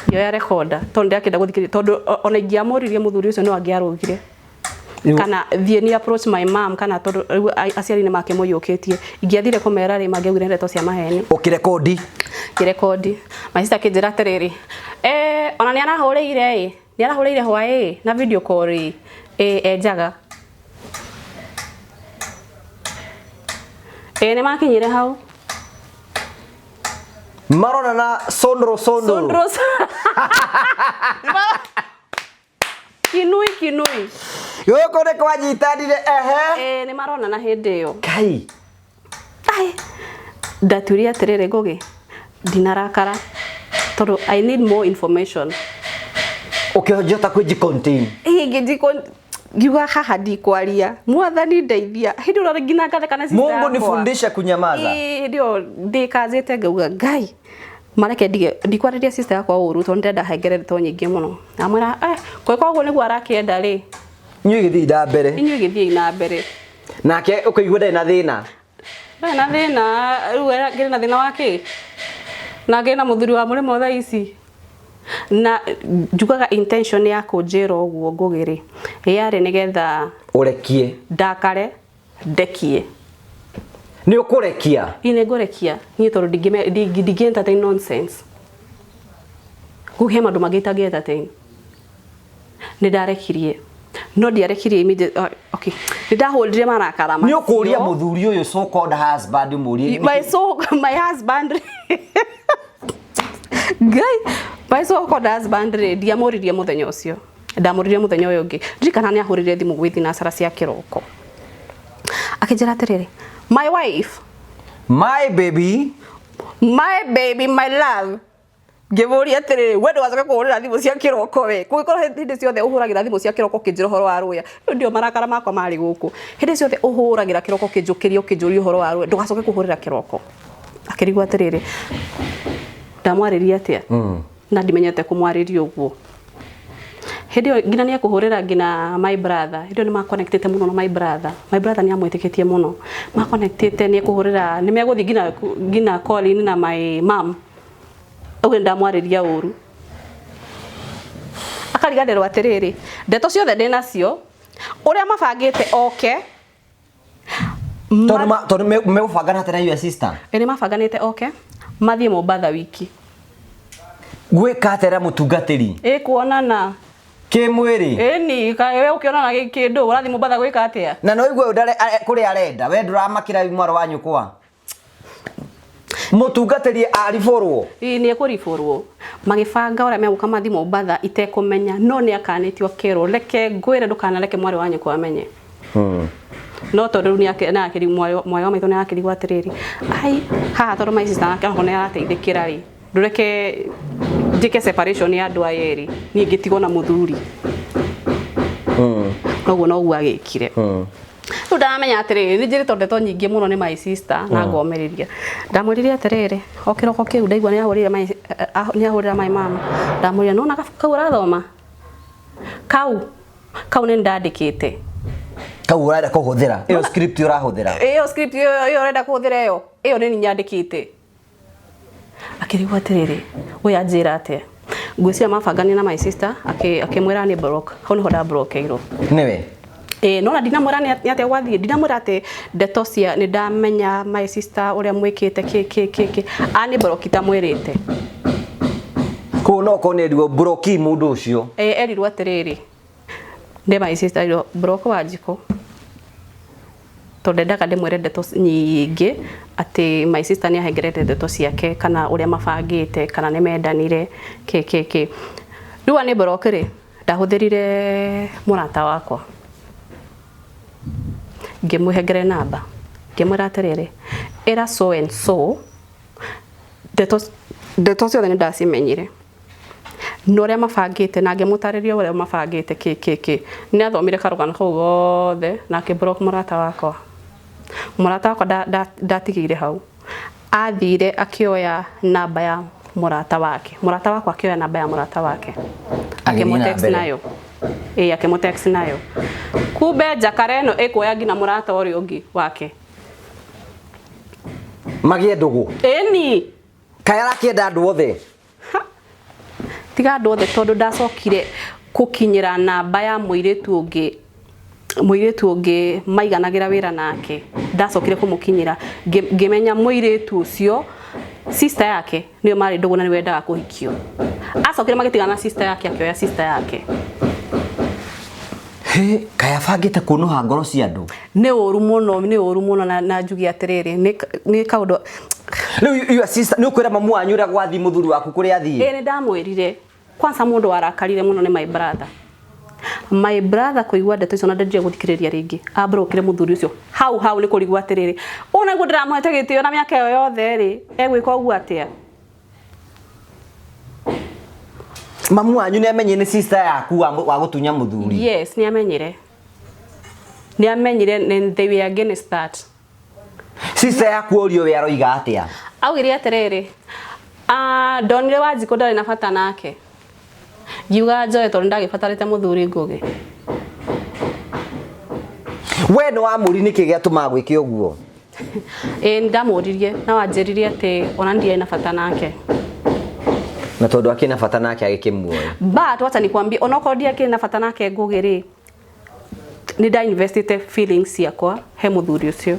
Ngĩoya recorder tondũ ndĩrakĩenda gũthikĩrĩria, tondũ ona ingĩamũririe mũthuri ũcio no angĩarũgire kana thiĩ ni approach my mom, kana tondũ rĩu aciari nĩ makĩmũiyũkĩtie, ingĩathire kũmera rĩ, mangĩaugire ndeto cia maheni. Ũkĩrekondi. Ngĩrekondi. My sister akĩnjĩra atĩrĩrĩ, ona nĩ arahũrĩire ĩ, nĩ arahũrĩire hwaĩ na video call ĩ, enjaga ĩ, nĩ makinyire hau. Maronana sondro sondro. Sondro kinui kinui. Gũkũ nĩ kwanyitanire, ehe. Ĩ, nĩ maronana hĩndĩ ĩyo. Kai. Ai, ndatuire atĩrĩrĩ, Ngũgĩ, ndinarakara tondũ I need more information. Ũkĩhota kwĩji contain. Ĩ, ngĩnjiko ngiuga haha ndikwaria, Mwathani ndeithia. Hĩndĩ ĩyo nginya ngatheka na sister Mungu yakwa. nifundishe kunyamaza. Ĩ, hĩndĩ ĩyo ndĩkanjĩte, ngauga, Ngai, mareke ndige, ndikwarĩria sister yakwa ũru, tondũ ndĩrenda hengere ndeto nyingĩ mũno. Amwĩra, kwĩka ũguo nĩguo arakĩenda rĩ. Inyuĩ gĩthiĩ na mbere. Inyuĩ gĩthiĩi na mbere. Nake ũkĩigua ndarĩ na thĩna. Ndarĩ na thĩna. Rĩu ngĩrĩ na thĩna wa kĩ na ngĩrĩ na mũthuri wa mũrĩmo thaa ici? Na njugaga intention ya kũnjĩra ũguo, Ngũgĩ, rĩ, yarĩ nĩgetha ũrekie. Ndakare, ndekie. Nĩ ũkũrekia. Ĩ, nĩ ngũrekia niĩ, tondũ ndingĩ entertain nonsense. Ngũgĩ, he maũndũ mangĩ itangĩ entertain. Nĩ ndarekirie, no ndiarekirie immediate. Okay, nĩ ndahũrire marakara Nĩ macio. ũkũria mũthuri ũyũ, so called husband, mũrie. My husband, Ngai, my so called husband rĩ, ndiamũririe mũthenya ũcio, ndamũririe mũthenya ũyũ ũngĩ. Ndirikana nĩ ahũrire thimũ gwĩ thinacara cia kĩroko, akĩnjĩra atĩrĩrĩ, my wife, My baby. My baby, my love. Ngĩmũria atĩrĩrĩ, we ndũgacoke kũhũrĩra thimũ cia kĩroko, we kũngĩkorwo hĩndĩ ciothe ũhũragĩra thimũ cia kĩroko ũkĩnjĩra ũhoro wa rũya. Rĩu ndio marakara makwa marĩ gũkũ. Hĩndĩ ciothe ũhũragĩra kĩroko ũkĩnjũkĩria, ũkĩnjũria ũhoro wa rũya, ndũgacoke kũhũrĩra kĩroko. Akĩrigwo atĩrĩrĩ, ndamwarĩria atĩa na ndimenyete kũmwarĩria ũguo. Hĩndĩ ĩyo nginya nĩ ekũhũrĩra nginya my brother. Hĩndĩ ĩyo nĩ makonectĩte mũno na my brother. My brother nĩ amwĩtĩkĩtie mũno. Makonectĩte, nĩ ekũhũrĩra, nĩ megũthiĩ nginya call na my mom. Ũguo ndamwarĩria ũru. Akariganĩrwo atĩrĩrĩ, ndeto ciothe ndĩ nacio, ũrĩa mabangĩte oke. Tondũ tondũ megũbangana atĩa na your sister? Ĩ nĩ mabanganĩte oke mathiĩ Mombatha wiki. Gwĩka atĩa na mũtungatĩri? Ĩ kuonana. Kĩmwĩrĩ? Ĩni, kaĩ we ũkĩonana kĩndũ ũrathiĩ Mombatha gwĩka atĩa? Na no igue ndare kũrĩa arenda, we ndũramakĩra mwarĩ wa nyũkwa. Mũtungatĩri aribũrwo. Ĩ nĩ ekũribũrwo. Magĩbanga ũrĩa megũka mathiĩ Mombatha itekũmenya, no nĩ akanĩtio akerwo reke ngwĩre ndũkanareke mwarĩ wa nyũkwa amenye. No tondũ rĩu nĩ mwarĩ wa maitũ nĩ arakĩrigwo atĩrĩrĩ, ai haha tondũ my sister nake onakorwo nĩ arateithĩkĩra rĩ, ndũreke njĩke separation ya andũ aya erĩ, niĩ ngĩtigwo na mũthuri. Noguo noguo agĩkire. Rĩu ndaramenya atĩrĩrĩ, nĩ njĩrĩtwo ndeto nyingĩ mũno nĩ my sister na ngomĩrĩria. Ndamwĩrire atĩrĩrĩ, o kĩroko kĩu ndaigua nĩ ahũrĩra my mom. Ndamwĩrire, nĩwona gabuku kau ũrathoma? Kau kau nĩ ndandĩkĩte. Kau ũrenda kũhũthĩra. Ĩyo script ũrahũthĩra. Ĩyo script ĩyo ũrenda kũhũthĩra ĩyo, ĩyo nĩ niĩ nyandĩkĩte. Akĩrigwo atĩrĩrĩ, ũyũ anjĩra atĩa? Ngwĩciria mabangania na my sister, akĩmwĩra nĩ block. Hau nĩho ndablokeirwo. Nĩwe? Ĩĩ, no na ndinamwĩra nĩ atĩa gwathiĩ, ndinamwĩra atĩ ndeto cia nĩ ndamenya my sister ũrĩa mwĩkĩte kĩ kĩ kĩ kĩ. A nĩ block itamwĩrĩte. Koguo no okorwo nĩ erirwo block mũndũ ũcio. Ĩĩ, erirwo atĩrĩrĩ, nĩ my sister erirwo block Wanjikũ. Tondũ ndendaga ndĩmwĩre ndeto nyingĩ atĩ my sister nĩ ahengerete ndeto ciake kana ũrĩa mabangĩte kana nĩ mendanire kĩ kĩ kĩ. Rĩu a nĩ block rĩ, ndahũthĩrire mũrata wakwa. Ngĩmũhengere namba. Ngĩmwĩra atĩrĩrĩ, ĩra so and so, ndeto ciothe nĩ ndacimenyire. Na ũrĩa mabangĩte na ngĩmũtarĩria ũrĩa mabangĩte kĩ kĩ kĩ. Nĩ athomire karũgano kau gothe na akĩ block mũrata wakwa. Mũrata wakwa ndatigĩire hau. Athire akĩoya namba ya mũrata wake. Mũrata wakwa akĩoya namba ya mũrata wake. Agĩthiĩ na Akĩmũ text mbere. nayo. Ĩĩ, akĩmũ text nayo. Kumbe njakara ĩno ĩkuoya nginya mũrata ũrĩa ũngĩ wake. Magĩe ndũgũ. Ĩni. Kaĩ arakĩenda andũ othe? Tiga andũ othe tondũ ndacokire gũkinyĩra namba ya mũirĩtu ũngĩ, mũirĩtu ũngĩ maiganagĩra wĩra nake. Ndacokire kũmũkinyĩra, ngĩmenya mũirĩtu ũcio sister yake nĩyo marĩ ndũgũ na nĩwe endaga kũhikio. Acokire magĩtigana na sister yake, akĩoya sister yake. Hĩ, kaĩ abangĩte kũnũha ngoro cia andũ? Nĩ ũru mũno, nĩ ũru mũno na njuge atĩrĩrĩ, nĩ kaũndũ. Rĩu your sister, nĩ ũkwĩra mamu wanyu ũrĩa gwathiĩ mũthuri waku kũrĩa athiĩ? Ĩĩ, nĩ ndamwĩrire. Kwanza mũndũ warakarire mũno nĩ my brother. My brother kũigua ndeto icio na ndendire gũthikĩrĩria rĩngĩ. Ambrokire mũthuri ũcio. Hau hau nĩ kũrigwo atĩrĩrĩ, ũũ naguo ndĩramũhete gĩtĩo na mĩaka ĩyo yothe rĩ, egwĩka ũguo atĩa? Mamu wanyu nĩ amenyire nĩ sister yaku wa gũtunya mũthuri? Yes, nĩ amenyire. Nĩ amenyire and they were against that. Sister yaku orio we aroiga atĩa? Augire atĩrĩrĩ, ndonire Wanjikũ ndarĩ na bata nake. Ngiuga njoe tondũ ndagĩbatarĩte mũthuri Ngũgĩ. We nĩ wamũri nĩkĩ gĩatũmaga gwĩke ũguo? Ĩĩ, ndamũririe na wanjĩrire atĩ ona ndiarĩ na bata nake. Na tondũ akĩrĩ na bata nake agĩkĩmuoya. But wacha nikwambie, onokorwo ndiakĩrĩ na bata nake Ngũgĩ rĩ, nĩ nda investite feelings ciakwa he mũthuri ũcio.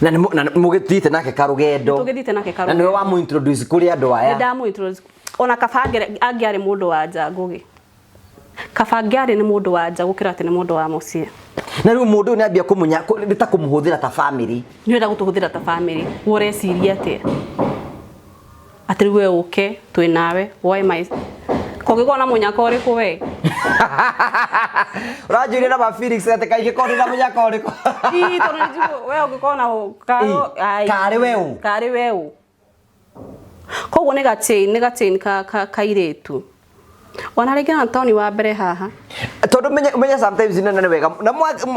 Na nĩ na mũgĩthiĩte nake karũgendo. Tũgĩthiĩte nake Na karũgendo. nĩwe wamũ introduce kũrĩ andũ aya. Nĩ ndamũ introduce. Ona kaba angĩarĩ mũndũ wa nja Ngũgĩ. Kaba angĩarĩ nĩ mũndũ wa nja gũkĩra atĩ nĩ mũndũ wa mũciĩ. Na rĩu mũndũ ũyũ nĩ ambia kũmũnya, nĩ ta kũmũhũthĩra ta family. Nĩ ũrenda gũtũhũthĩra ta family. We ũreciria atĩa? Atĩ rĩu we ũke twĩ nawe, woe my kũngĩkorwo na mũnyaka ũrĩkũ we? Ũranjũria na ma Felix atĩ kaingĩ korwo ndĩ na mũnyaka ũrĩkũ? Ii, tondũ nĩ njiguo, we ũngĩkorwo na Ii, ai. karĩ we ũ? Karĩ we ũ? Koguo nĩ ga chain, nĩ ga chain ka kairĩtu. Ona rĩngĩ na taũni wa mbere haha. Tondũ menye sometimes nĩ nĩ wega. Na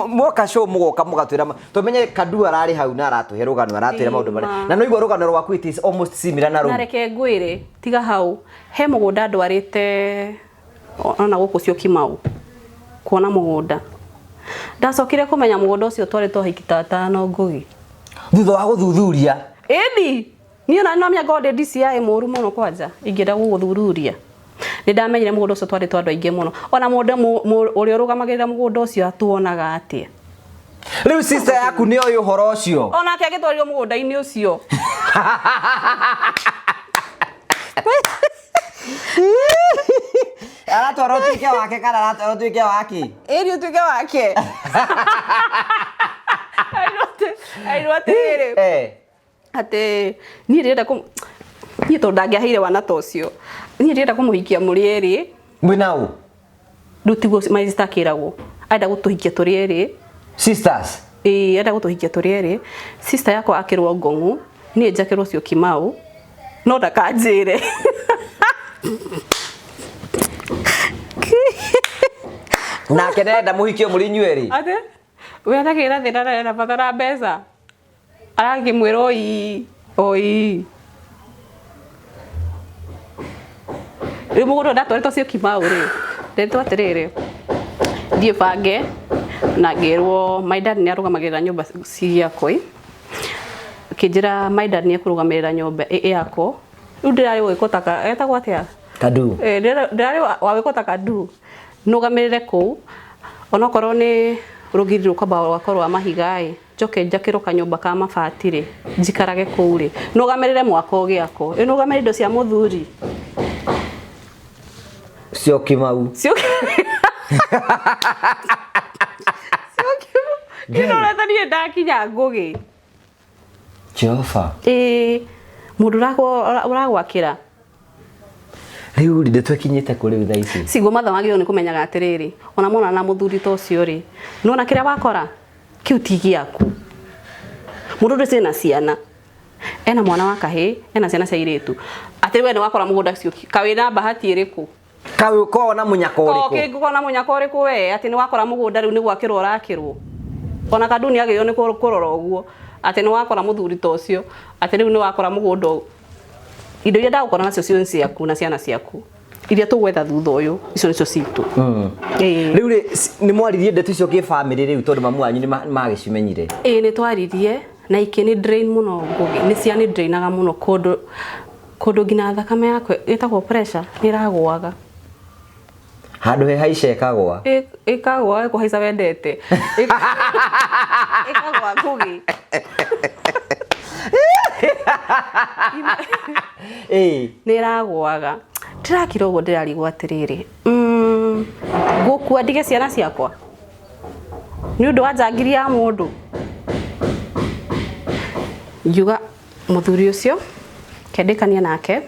mwoka show mũgoka mũgatwĩra tondũ menye Kadu ararĩ hau na aratũhe rũgano, aratwĩra maũndũ marĩa. Ĩma. Na no igua rũgano rwaku it is almost similar na rũu. Na reke ngwĩre, tiga hau. He mũgũnda ndwarĩte ona gũkũ Syokimau. Kuona mũgũnda. Ndacokire kũmenya mũgũnda ũcio twarĩtwo hiki ta atano Ngũgĩ. Thutha wa gũthuthuria. Ĩni, niĩ ona no menya ngorwo ndĩ DCI mũru mũno kwanja ingĩenda gũgũthuthuria. Nĩ ndamenyire mũgũnda ũcio twarĩtwo andũ aingĩ mũno. Ona mũndũ ũrĩa ũrũgamagĩrĩra mũgũnda ũcio atuonaga atĩa. Rĩu sister yaku nĩ oĩ ũhoro ũcio? Onake agĩtwarirwo mũgũnda-inĩ ũcio. Aratwarwo ũtuĩke wake kana aratwarwo ũtuĩke wake? Ĩni ũtuĩke wake. Airwo atĩrĩrĩ. Atĩ niĩ ndĩrenda kũ niĩ tondũ ndangĩaheire wana ta ũcio. Niĩ ndĩrenda kũmũhikia mũrĩ erĩ. Mwĩna ũ? Rĩu tiguo my sister akĩragwo. Arenda gũtũhikia tũrĩ erĩ. Sisters? Ĩĩ arenda gũtũhikia tũrĩ erĩ. Sister yakwa akĩrwo Ngong'u, niĩ njakĩrwo Syokimau. No ndakanjĩre. Nake ndarenda mũhikio mũrĩ inyuĩ erĩ? Atĩ? We atakĩra thĩna na ena bata na mbeca. Arakĩmwĩra oi oi. Rĩu mũgũnda ndatwarĩtwo Syokimau rĩ, ndetwo atĩrĩrĩ, thiĩ bange na ngĩrwo my dad nĩ arũgamagĩrĩra nyũmba ciakwa ĩ. Akĩnjĩra my dad nĩ ekũrũgamĩrĩra nyũmba yakwa. Rĩu ndĩrarĩ gwĩkwo ta etagwo atĩa? Kadu. Ndĩrarĩ wa gwĩkwo ta kadu. Nũgamĩrĩre kũu onokorwo nĩ rũgiri rũkwamba rwakwo rwa mahiga ĩ, njoke njakĩrwo kanyũmba ka mabati rĩ, njikarage kũu rĩ, nũgamĩrĩre mwaka ũgĩakwo. Ĩ nũgamĩrĩre indo cia mũthuri? Syokimau. Syokimau. Ndĩrorete niĩ ndakinya Ngũgĩ. Jehova. Ĩĩ mũndũ ũragwakĩra. Rĩu rĩ nĩtũkinyĩte kũ rĩu thaa ici? Single mother wagĩrĩirwo nĩ kũmenyaga atĩrĩrĩ, ona mona na mũthuri ta ũcio rĩ, nĩwona kĩrĩa wakora kĩu ti gĩaku. Mũndũ ũcio ena ciana, ena mwana wa kahĩĩ, ena ciana cia airĩtu. Atĩ we nĩwakora mũgũnda ũcio, kaĩ wĩna bahati ĩrĩkũ? Kaĩ ũkoragwo na mũnyaka ũrĩkũ? Ũkoragwo na mũnyaka ũrĩkũ we atĩ nĩwakora mũgũnda rĩu nĩ gwakĩrwo ũrakĩrwo. Ona Kanduni agĩrĩirwo nĩ kũrora ũguo atĩ nĩwakora mũthuri ta ũcio atĩ rĩu nĩwakora mũgũnda indo iria ndagũkora nacio cio nĩ ciaku na ciana ciaku iria tũgwetha thutha ũyũ icio nĩcio citũ. Rĩu rĩ nĩ mwaririe ndeto icio kĩ famĩlĩ rĩu tondũ mamu wanyu nĩ magĩcimenyire? Ĩĩ nĩ twaririe na ikĩnĩ drain mũno Ngũgĩ, nĩ cianĩ drain aga mũno kũndũ kũndũ nginya thakame yakwa ĩtagwo pressure nĩ ĩragũaga. Handũ he haica ĩkagũa. Ĩkagũa kũhaica wendete. Ĩkagũa Ngũgĩ. Nĩ ĩragũaga. Ndĩrakira ũguo ndĩrarigwo atĩrĩrĩ, ngũkua ndige ciana ciakwa nĩ ũndũ wa njangiri ya mũndũ? Ngiuga mũthuri ũcio kendĩkanie nake,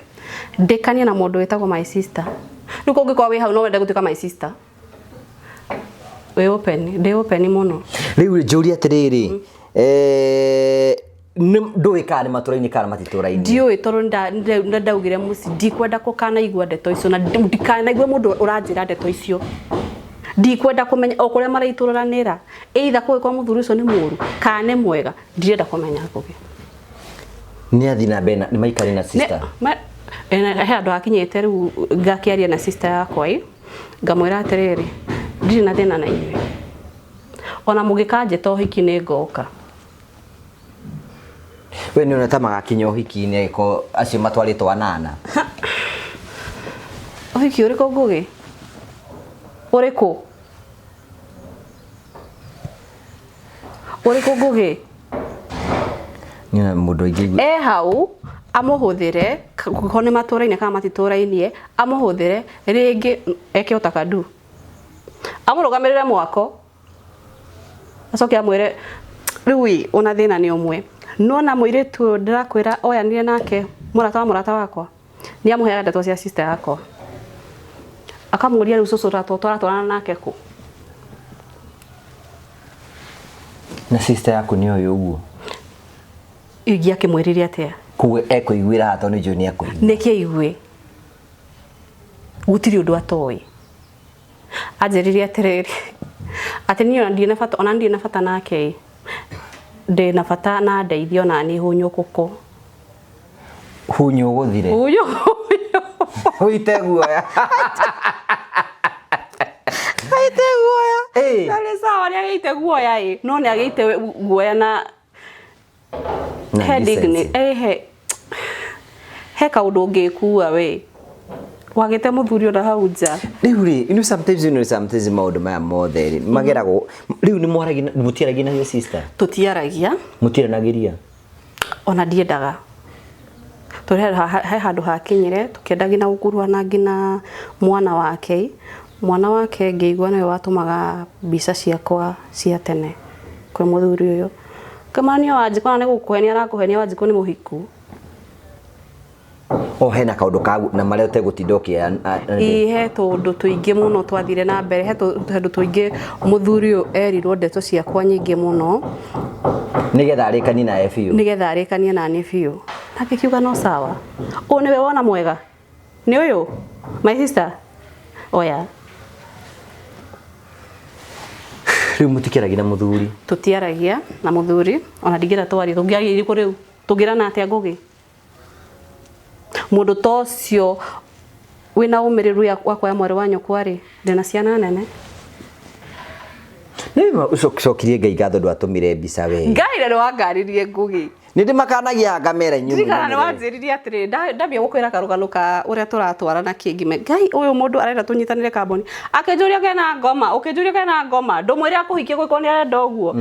ndĩkanie na mũndũ wĩtagwo my sister. Rĩu kũngĩkorwo wĩ hau no wende gũtuĩka my sister. Wĩ open, ndĩ open mũno. Rĩu njũrie atĩrĩrĩ, ndũĩ kana nĩ matũra-inĩ kana matitũra-inĩ? Ndiũĩ tondũ nĩ ndaugire mũciĩ ndikwenda kũkanaigua ndeto icio na ndikanaigue mũndũ ũranjĩra ndeto icio. Ndikwenda kũmenya o kũrĩa maraitũrũranĩra, either kũngĩkorwo mũthuri ũcio nĩ mũru kana nĩ mwega, ndirenda kũmenya Ngũgĩ. Nĩ athiĩ na mbere na nĩ maikare na sister? He handũ hakinyĩte rĩu ngakĩaria na sister yakwa ĩ, ngamwĩra atĩrĩrĩ, ndirĩ na thĩna na inyuĩ. Ona mũngĩkanjĩta ũhiki nĩ ngoka. We nĩ ũrona ta magakinya ũhiki-inĩ angĩkorwo acio matwarĩtwo anana? Ũhiki ũrĩkũ Ngũgĩ? Ũrĩkũ? Ũrĩkũ Ngũgĩ? Nĩ mũndũ aingĩ E hau amũhũthĩre ko nĩ matũraine kana matitũrainie, amũhũthĩre rĩngĩ eke o ta Kadu. Amũrũgamĩrĩre mwako acoke amwĩre rĩu ĩ ona thĩna nĩ ũmwe. Nĩwona mũirĩtu ũyũ ndĩrakwĩra oyanire nake mũrata wa mũrata wakwa nĩ amũheaga ndeto cia sister yakwa. Akamũria rĩu cũcũ tũratwarana nake kũ? Na sister yaku nĩ oĩ ũguo? Ingĩakĩmwĩrire atĩa? Koguo ekũiguĩra haha tondũ nĩ njũĩ nĩ ekũigua. Nĩkĩ aigue? Gũtirĩ ũndũ atoĩ. Anjĩrire atĩrĩrĩ, atĩ niĩ ona ndirĩ na bata, ona ndirĩ na bata nake ĩ, ndĩ na bata na ndeithie ona niĩ hunyũkũkũ. Hunyũ gũthire? Hunyũ. Ũite guoya. Nĩagĩte guoya. Ĩĩ. Na nĩ sawa nĩagĩte guoya ĩ no nĩagĩte guoya na Na he decency. dignity eh he he kaũndũ ũngĩkua we wagĩte mũthuri ona hau nja. Rĩu rĩ, you know sometimes, you know sometimes maũndũ maya mothe rĩ mageragwo. Rĩu nĩ mwaragia, mũtiaragia na your sister? Tũtiaragia. Mũtiaranagĩria? Ona ndiendaga tondũ he handũ hakinyire tũkĩenda nginya gũkuruhana nginya mwana wake. Mwana wake ngĩigua nĩwe watũmaga mbica ciakwa cia tene kwĩ mũthuri ũyũ. Ngĩmũria Wanjikũ na nĩ gũkũhenia arakũhenia, Wanjikũ nĩ mũhiku. O hena kaũndũ ka na marĩa ũtegũtinda ũkĩa? Ĩĩ, he tũũndũ tũingĩ mũno twathire na mbere, he tũndũ tũingĩ mũthuri ũyũ erirwo ndeto ciakwa nyingĩ mũno. Nĩgetha arĩkanie nawe biũ. Nĩgetha arĩkanie naniĩ biũ. Nake kiuga no sawa, ũyũ nĩwe wona mwega, nĩ ũyũ my sister oya. Rĩu mũtikĩaragia na mũthuri? Tũtiaragia na mũthuri, ona ndingĩra twarie, tũngĩaria irĩkũ rĩu, tũngĩrana atĩa Ngũgĩ? Mũndũ ta ũcio wĩna ũmĩrĩru wa kuoya mwarĩ wa nyũkwa rĩ, ndĩna ciana nene. Nĩ ũcokirie Ngai ngatho ndwatũmire mbica we. Ngai na nĩwangaririe Ngũgĩ. Nĩ ndĩmakanagia ngamera inyuĩ. Ndirikana nĩ wanjĩrire atĩrĩrĩ, ndambia gũkwĩra karũgano ka ũrĩa tũratwarana kĩngĩ. Ngai ũyũ mũndũ arenda tũnyitanĩre kambuni. Akĩnjũria kena ngoma, ũkĩnjũria kena ngoma, ndũmwĩre akũhikie gwĩko nĩ arenda ũguo.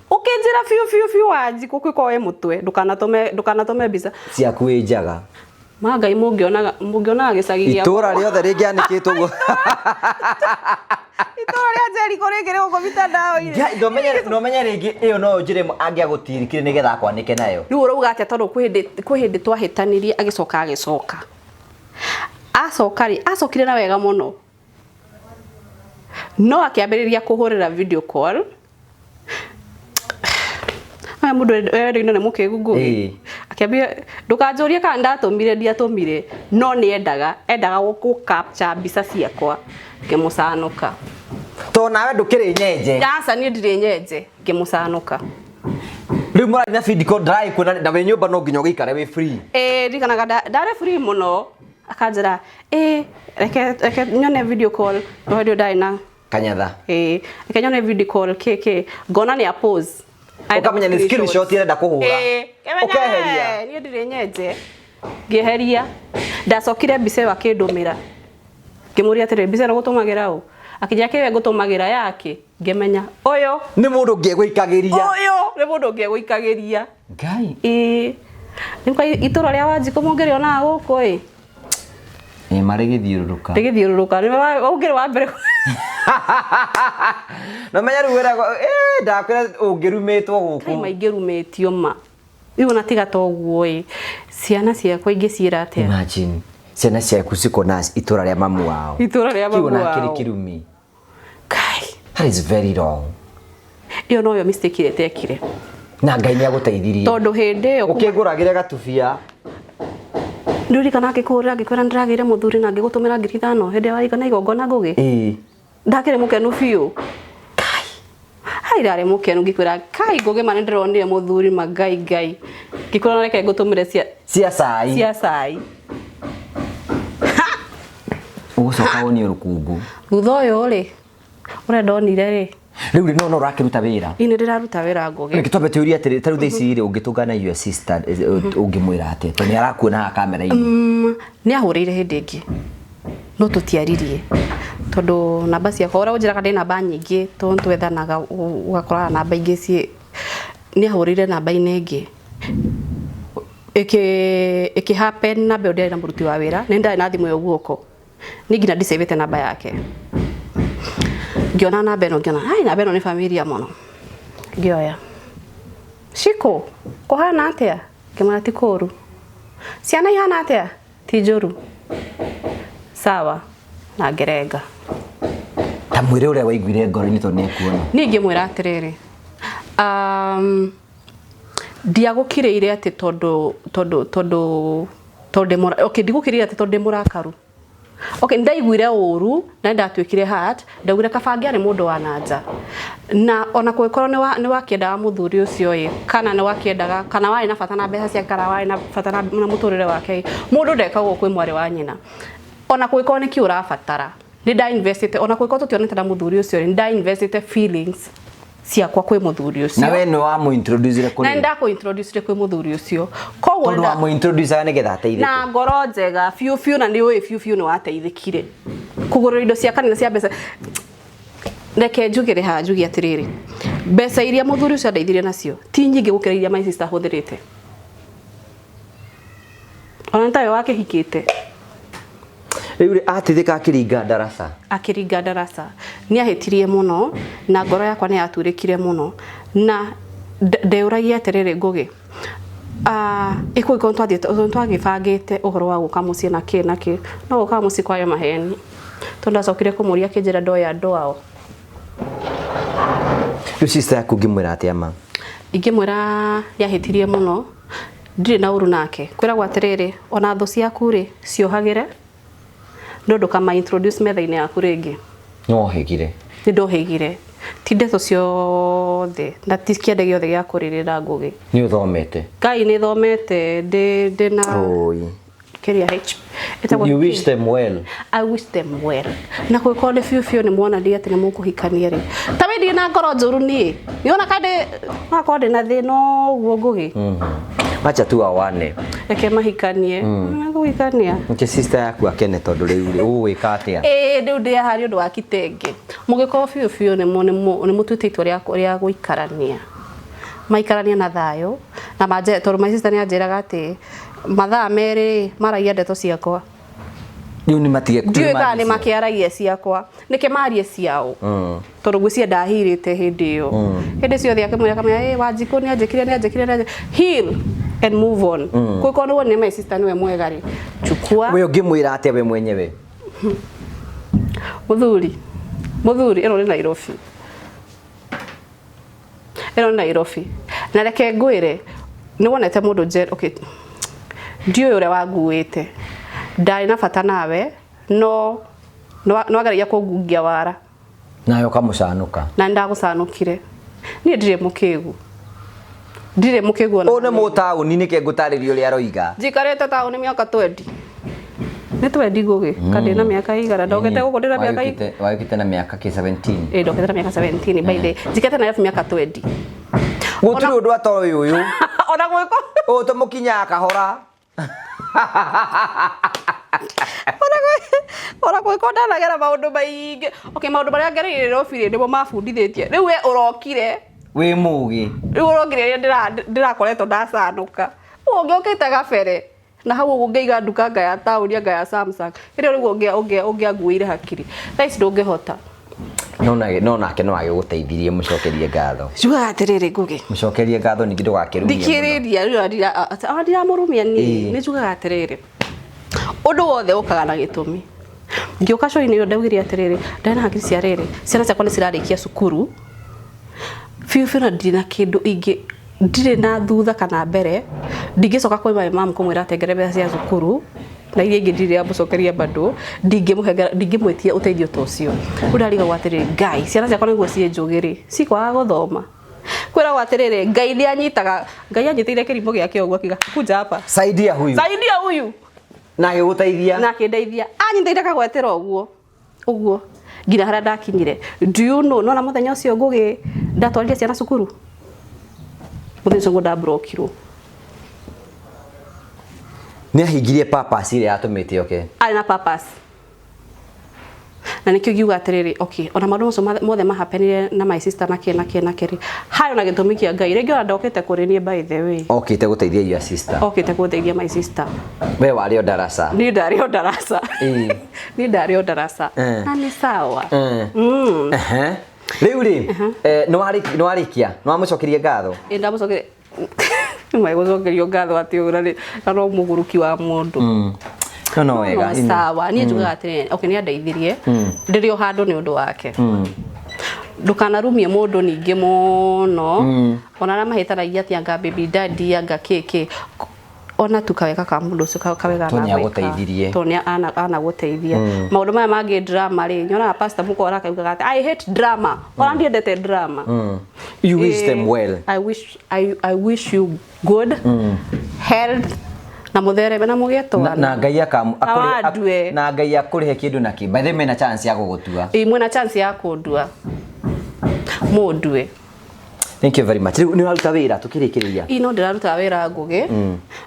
Ũkĩnjĩra biũ biũ biũ Wanjikũ kwĩko wĩ mũtwe, ndũkanatũme ndũkanatũme mbica. Ciaku wĩ njaga. Ma Ngai mũngĩonaga mũngĩonaga gĩcagi gĩakwa. Itũra rĩothe rĩngĩanĩkĩtwo ũguo. Itũra rĩa Jericho rĩngĩ rĩ gũkũ mitandao-inĩ. Ngai, no menye rĩngĩ ĩyo no njĩra ĩmwe angĩagũtirikire nĩgetha akwanĩke nayo. Rĩu ũrauga atĩa tondũ kwĩ hĩndĩ twahĩtanirie agĩcoka agĩcoka. Acoka rĩ, acokire na wega mũno. No akĩambĩrĩria kũhũrĩra video call. Aya mũndũ wendwo nĩ mũkĩgu Ngũgĩ. Akĩambia ndũkanjũrie kana ndatũmire ndiatũmire, no nĩ endaga endaga gũ capture mbica ciakwa, ngĩmũcanũka. To nawe ndũkĩrĩ nyenje. Aca niĩ ndirĩ nyenje, ngĩmũcanũka. Rĩu mũrathiĩ na video call ndĩraĩ kuona na wĩ nyũmba no nginya ũgĩikare wĩ free. Ĩĩ ndirikanaga ndarĩ free mũno, akanjĩra ĩĩ reke reke nyone video call, no hĩndĩ ĩyo ndarĩ na Kanyatha. Ĩĩ reke nyone video call kĩ kĩ, ngona nĩ a pose. Ũkamenya nĩ screenshot arenda kũhũra. Ĩĩ, ngĩmenya Ũkeheria. niĩ ndirĩ nyenje. Ngĩeheria. Ndacokire mbica ĩyo akĩndũmĩra. Ngĩmũria atĩrĩrĩ, mbica ĩno gũtũmagĩra ũ? Akĩnjĩra kĩwe ngũtũmagĩra yake. Ngĩmenya ũyũ nĩ mũndũ ũngĩ egũikagĩria. Ũyũ nĩ mũndũ ũngĩ egũikagĩria. Ngai. Ĩĩ. Nĩ itũra rĩa Wanjikũ mũngĩrĩonaga gũkũ ĩ. Ĩ marĩ gĩthiũrũrũka. Rĩgĩthiũrũrũka. Nĩwe ũngĩrĩ wa mbere. No menya rĩu wĩragwo, ĩ ndakwĩra ũngĩrumĩtwo gũkũ. Kai maingĩrumĩtio ma. Rĩu ona tiga ta ũguo ĩ, ciana ciakwa ingĩciĩra atĩa? Imagine ciana ciaku cikona itũra rĩa mamu wao. Itũra rĩa mamu Kĩu ona kĩrĩ wao. kĩrumi. Kai. That is very wrong. Ĩyo noyo mistake ĩrĩa itekire. Na Ngai nĩ agũteithirie. Tondũ hĩndĩ ĩyo ũkĩngũragĩre gatubia. Ndirikana ngĩkũhũrĩra ngĩkwĩra nĩndĩragĩire mũthuri na ngĩgũtũmĩra 5,000 hĩndĩ ĩrĩa warĩka na igongona Ngũgĩ. Ĩĩ. Ndakĩrĩ mũkenu biũ. Kai. Hai ndarĩ mũkenu ngĩkwĩra kai Ngũgĩ ma nĩndĩronire mũthuri ma Ngai Ngai. Ngĩkwĩra reke ngũtũmĩre cia cia cai. Cia cai. Ũgũcoka wonie rũkũngũ. Thutha ũyũ rĩ, ũrĩa ndonire rĩ. Rĩu rĩ no ũrakĩruta wĩra? Ĩĩ nĩndĩraruta wĩra Ngũgĩ. Reke twambe tũrie atĩrĩ, ta rĩu thaa ici rĩ ũngĩtũngana your sister ũngĩmwĩra atĩa? Tondũ nĩ arakuona haha kamera-inĩ. Nĩ ahũrĩire hĩndĩ ĩngĩ. No tũtiaririe. Tondũ namba ciakwa, ũrĩa ũnjĩraga ndĩ namba nyingĩ, tondũ twethanaga ũgakora namba ingĩ ciĩ, nĩ ahũrĩire namba-inĩ ĩngĩ. Ĩkĩ happen namba ĩyo ndĩarĩ na mũruti wa wĩra, nĩ ndarĩ na thimũ ĩyo guoko. Niĩ nginya ndicĩvĩte namba yake. Ngĩona namba ĩno ngĩona, ai namba ĩno nĩ familia mũno. Ngĩoya. Shiko, kũhana atĩa? Ngĩmwĩra ti kũũru. Ciana ihana atĩa? Ti njũru. Sawa, na ngĩrenga. Ta mwĩre ũrĩa waiguire ngoro-inĩ tondũ nĩ ekuona. Niĩ ingĩmwĩra atĩrĩrĩ, ndiagũkirĩire atĩ tondũ tondũ tondũ tondũ ndĩ okay, ndigũkirĩire atĩ tondũ ndĩ mũrakaru. Okay, ndaiguire ũru na ndatuĩkire hurt, ndaugire kaba angĩarĩ mũndũ wa na nja. Na ona kũngĩkorwo nĩ wakĩendaga mũthuri ũcio ĩ, kana nĩ wakĩendaga, kana warĩ na bata na mbeca ciake, kana warĩ na bata na mũtũrĩre wake ĩ, mũndũ ndekagwo kwĩ mwarĩ wa nyina. Ona kũngĩkorwo nĩkĩ ũrabatara, Nĩ nda investite ona kũngĩkorwo tũtionete na mũthuri ũcio rĩ, nĩ nda investite feelings ciakwa kwĩ mũthuri ũcio. Na we nĩ wamũ introduce Na kũrĩ nĩ ndakũ introduce kwĩ mũthuri ũcio, koguo tondũ wamũ introduce nĩgetha ateithĩke. Na ngoro njega biũ biũ, na nĩ ũĩ biũ biũ nĩ wateithĩkire kũgũrĩra indo cia kanitha cia mbeca. Reke njugĩre haha, njuge atĩrĩrĩ, mbeca iria mũthuri ũcio andeithirie nacio ti nyingĩ gũkĩra iria my sister ahũthĩrĩte, ona nĩ tawe wakĩhikĩte. Rĩu rĩ, ateithĩka akĩringa ndaraca. Akĩringa ndaraca. Nĩ ahĩtirie mũno na ngoro yakwa nĩ yaturĩkire mũno, na ndeyũragia atĩrĩrĩ, Ngũgĩ, ĩkũngĩkorwo twathiĩte twagĩbangĩte ũhoro wa gũka mũciĩ na kĩ na kĩ, no gũkaga mũciĩ kwayo maheni, tondũ ndacokire kũmũria akĩnjĩra ndoĩ andũ ao. Rĩu sister yaku ũngĩmwĩra atĩa ma? Ingĩmwĩra nĩahĩtirie mũno, ndirĩ na ũru nake. Kwĩragwo atĩrĩrĩ, ona thũ ciaku rĩ, ciohagĩre, no ndũkama introduce metha-inĩ yaku rĩngĩ. Nĩwohĩgire. Nĩ ndohĩgire, ti ndeto ciothe na ti kĩande gĩothe gĩa kũrĩrĩra, Ngũgĩ. Nĩ ũthomete. Ngai, nĩ thomete, ndĩ na Oi. kĩrĩa H ĩtagwo. You wish them well. I wish them well, na kũngĩkorwo nĩ biũ biũ nĩ muonania atĩ nĩ mũkũhikania rĩ, ta we ndirĩ na ngoro njũru niĩ, nĩwona kandi no akorwo ndĩ na thĩna ũguo, Ngũgĩ. Wacha tu awane. Reke mahikanie, kũhikania. Nke sister yaku akene, tondũ rĩu rĩ, ũgwĩka atĩa? Ĩĩ, rĩu ndĩ haha nĩ ũndũ wa kitenge. Mũngĩkorwo biũ biũ nĩ mũtuĩte itua rĩa gũikarania, maikaranie na thayũ na manje, tondũ my sister nĩ anjĩraga atĩ mathaa 2 maragia ndeto ciakwa. Rĩu nĩ matige. Ndiũĩ kana nĩ makĩaragia ciakwa, nĩkĩ marie ciao, tondũ ngwĩciria ndahirĩte hĩndĩ ĩyo. Hĩndĩ ciothe akĩmwĩra, akamwĩra, "Ĩ Wanjikũ nĩ anjĩkire, nĩ anjĩkire, nĩ anjĩkire." Heal and move on. Kũngĩkorwo nĩ wonire my sister nĩwe mwega rĩ, chukua. We ũngĩmwĩra atĩa we mwenyewe? Mũthuri, mũthuri, ĩno nĩ Nairobi, ĩno nĩ Nairobi, na reke ngwĩre, nĩ wonete mũndũ nje, okay, ndiũĩ ũrĩa wanguĩte, ndarĩ na bata nawe, no nĩ wageragia kũngungia wara. Nawe ũkamũcanũka. Na nĩ ndagũcanũkire. Niĩ ndirĩ mũkĩgu, ndirĩ mũkĩgu ona. Ũyũ nĩ mũtaũni, nĩkĩ ngũtarĩria ũrĩa aroiga. Njikarĩte taũni mĩaka 20, nĩ 20, Ngũgĩ, kana ndĩna mĩaka igana ndokete gũkũ, ndĩna mĩaka Wayũkĩte na mĩaka kĩ 17? Ĩ, ndokete na mĩaka 17. By the njikĩte Nairobi mĩaka 20. Gũtirĩ ũndũ atoĩ ũyũ. Ona gwĩko Ũyũ tũmũkinyaga kahora. Ona gwĩko ndanagera maũndũ maingĩ. Okay, maũndũ marĩa ngereire Nairobi rĩ, nĩmo mabundithĩtie. Rĩu we ũrokire Wĩ mũgĩ. Rĩu ũrokire rĩrĩa ndĩrakoretwo ndacanũka. Ũngĩokĩte gabere na hau ũguo, ngĩiga nduka anga ya taũni, anga ya Samsung ĩrĩa rĩu ũngĩanguĩire hakiri, thaa ici ndũngĩhota. No nake no agĩgũteithirie, mũcokerie ngatho. Njugaga atĩrĩrĩ, Ngũgĩ. Mũcokerie ngatho, ningĩ ndũgakĩrumie mũno. Thikĩrĩria rĩu, ndiramũrumia niĩ. Nĩ njugaga atĩrĩrĩ, ũndũ wothe ũkaga na gĩtũmi. Ngĩũka show-inĩ ĩyo ndaugire atĩrĩrĩ, ndarĩ na hakiri cia rĩrĩ, ciana ciakwa nĩ cirarĩkia cukuru biũ biũ, na ndirĩ na kĩndũ ingĩ, ndirĩ na thutha kana mbere. Ndingĩcoka kwĩ my mom kũmwĩra atengere mbeca cia cukuru na iria ingĩ ndirĩ amũcokeria bado, ndingĩmũhengera, ndingĩmwĩtia ũteithio ta ũcio. Rĩu ndarigagwo atĩrĩrĩ, Ngai, ciana ciakwa nĩguo ciĩ njũgĩ rĩ, cikwaga gũthoma? Kwĩragwo atĩrĩrĩ, Ngai nĩ anyitaga, Ngai anyitĩire kĩrimũ gĩake ũguo akiuga, "Kuja hapa." Saidia huyu. Saidia huyu. Na agĩgũteithia. Na akĩndeithia, anyitĩire kagwetera ũguo ũguo nginya harĩa ndakinyire. Do you know, nona mũthenya ũcio, Ngũgĩ, ndatwarire ciana cukuru, mũthenya ũcio nguo ndabrokirwo. Nĩ ahingirie purpose ĩrĩa yatũmĩte oke. Arĩ na purpose, na nĩkĩo ngiuga atĩrĩrĩ, okay, ona maũndũ macio mothe mahapenire na my sister na kĩ na kĩ na kĩ rĩ, harĩ na gĩtũmi kĩa Ngai. Rĩngĩ ona ndokĩte kũrĩ niĩ, by the way. Okĩte gũteithia your sister. Okĩte gũteithia my sister. We warĩ o ndaraca. Niĩ ndarĩ o ndaraca. Niĩ ndarĩ o ndaraca. Na nĩ sawa. Ehe. Rĩu rĩ, nĩ warĩkia, nĩ wamũcokeria ngatho? Ĩ, ndamũcokeria. Nĩ gũcokerio ngatho atĩ ũra rĩ, na no mũgũrũki wa mũndũ. No wega. No sawa, niĩ njugaga atĩrĩrĩ, okay, nĩ andeithirie, ndĩrĩ o handũ nĩ ũndũ wake. Ndũkanarumie mũndũ ningĩ mũno, ona arĩa mahĩtanagia atĩ anga baby daddy, anga kĩ kĩ, ona tu kawega ka mũndũ ũcio kawega. Tondũ Anagwĩka. nĩagũteithirie. Tondũ nĩ anagũteithia. Maũndũ maya mangĩ, drama rĩ, nyonaga pastor mũkora akaugaga atĩ, "I hate drama." Ona ndiendete drama. You wish them well. I wish you good health. Na mũthereme na mũgĩe twana. Na Ngai akamu Na wandue. Na Ngai akũrĩhe kĩndũ na kĩ. By the way mena chance ya gũgũtua. Ĩĩ mwĩna chance ya kũndua. Mũndue. Thank you very much. Rĩu nĩ ũraruta wĩra tũkĩrĩkĩrĩria. Ĩĩ no ndĩraruta wĩra Ngũgĩ.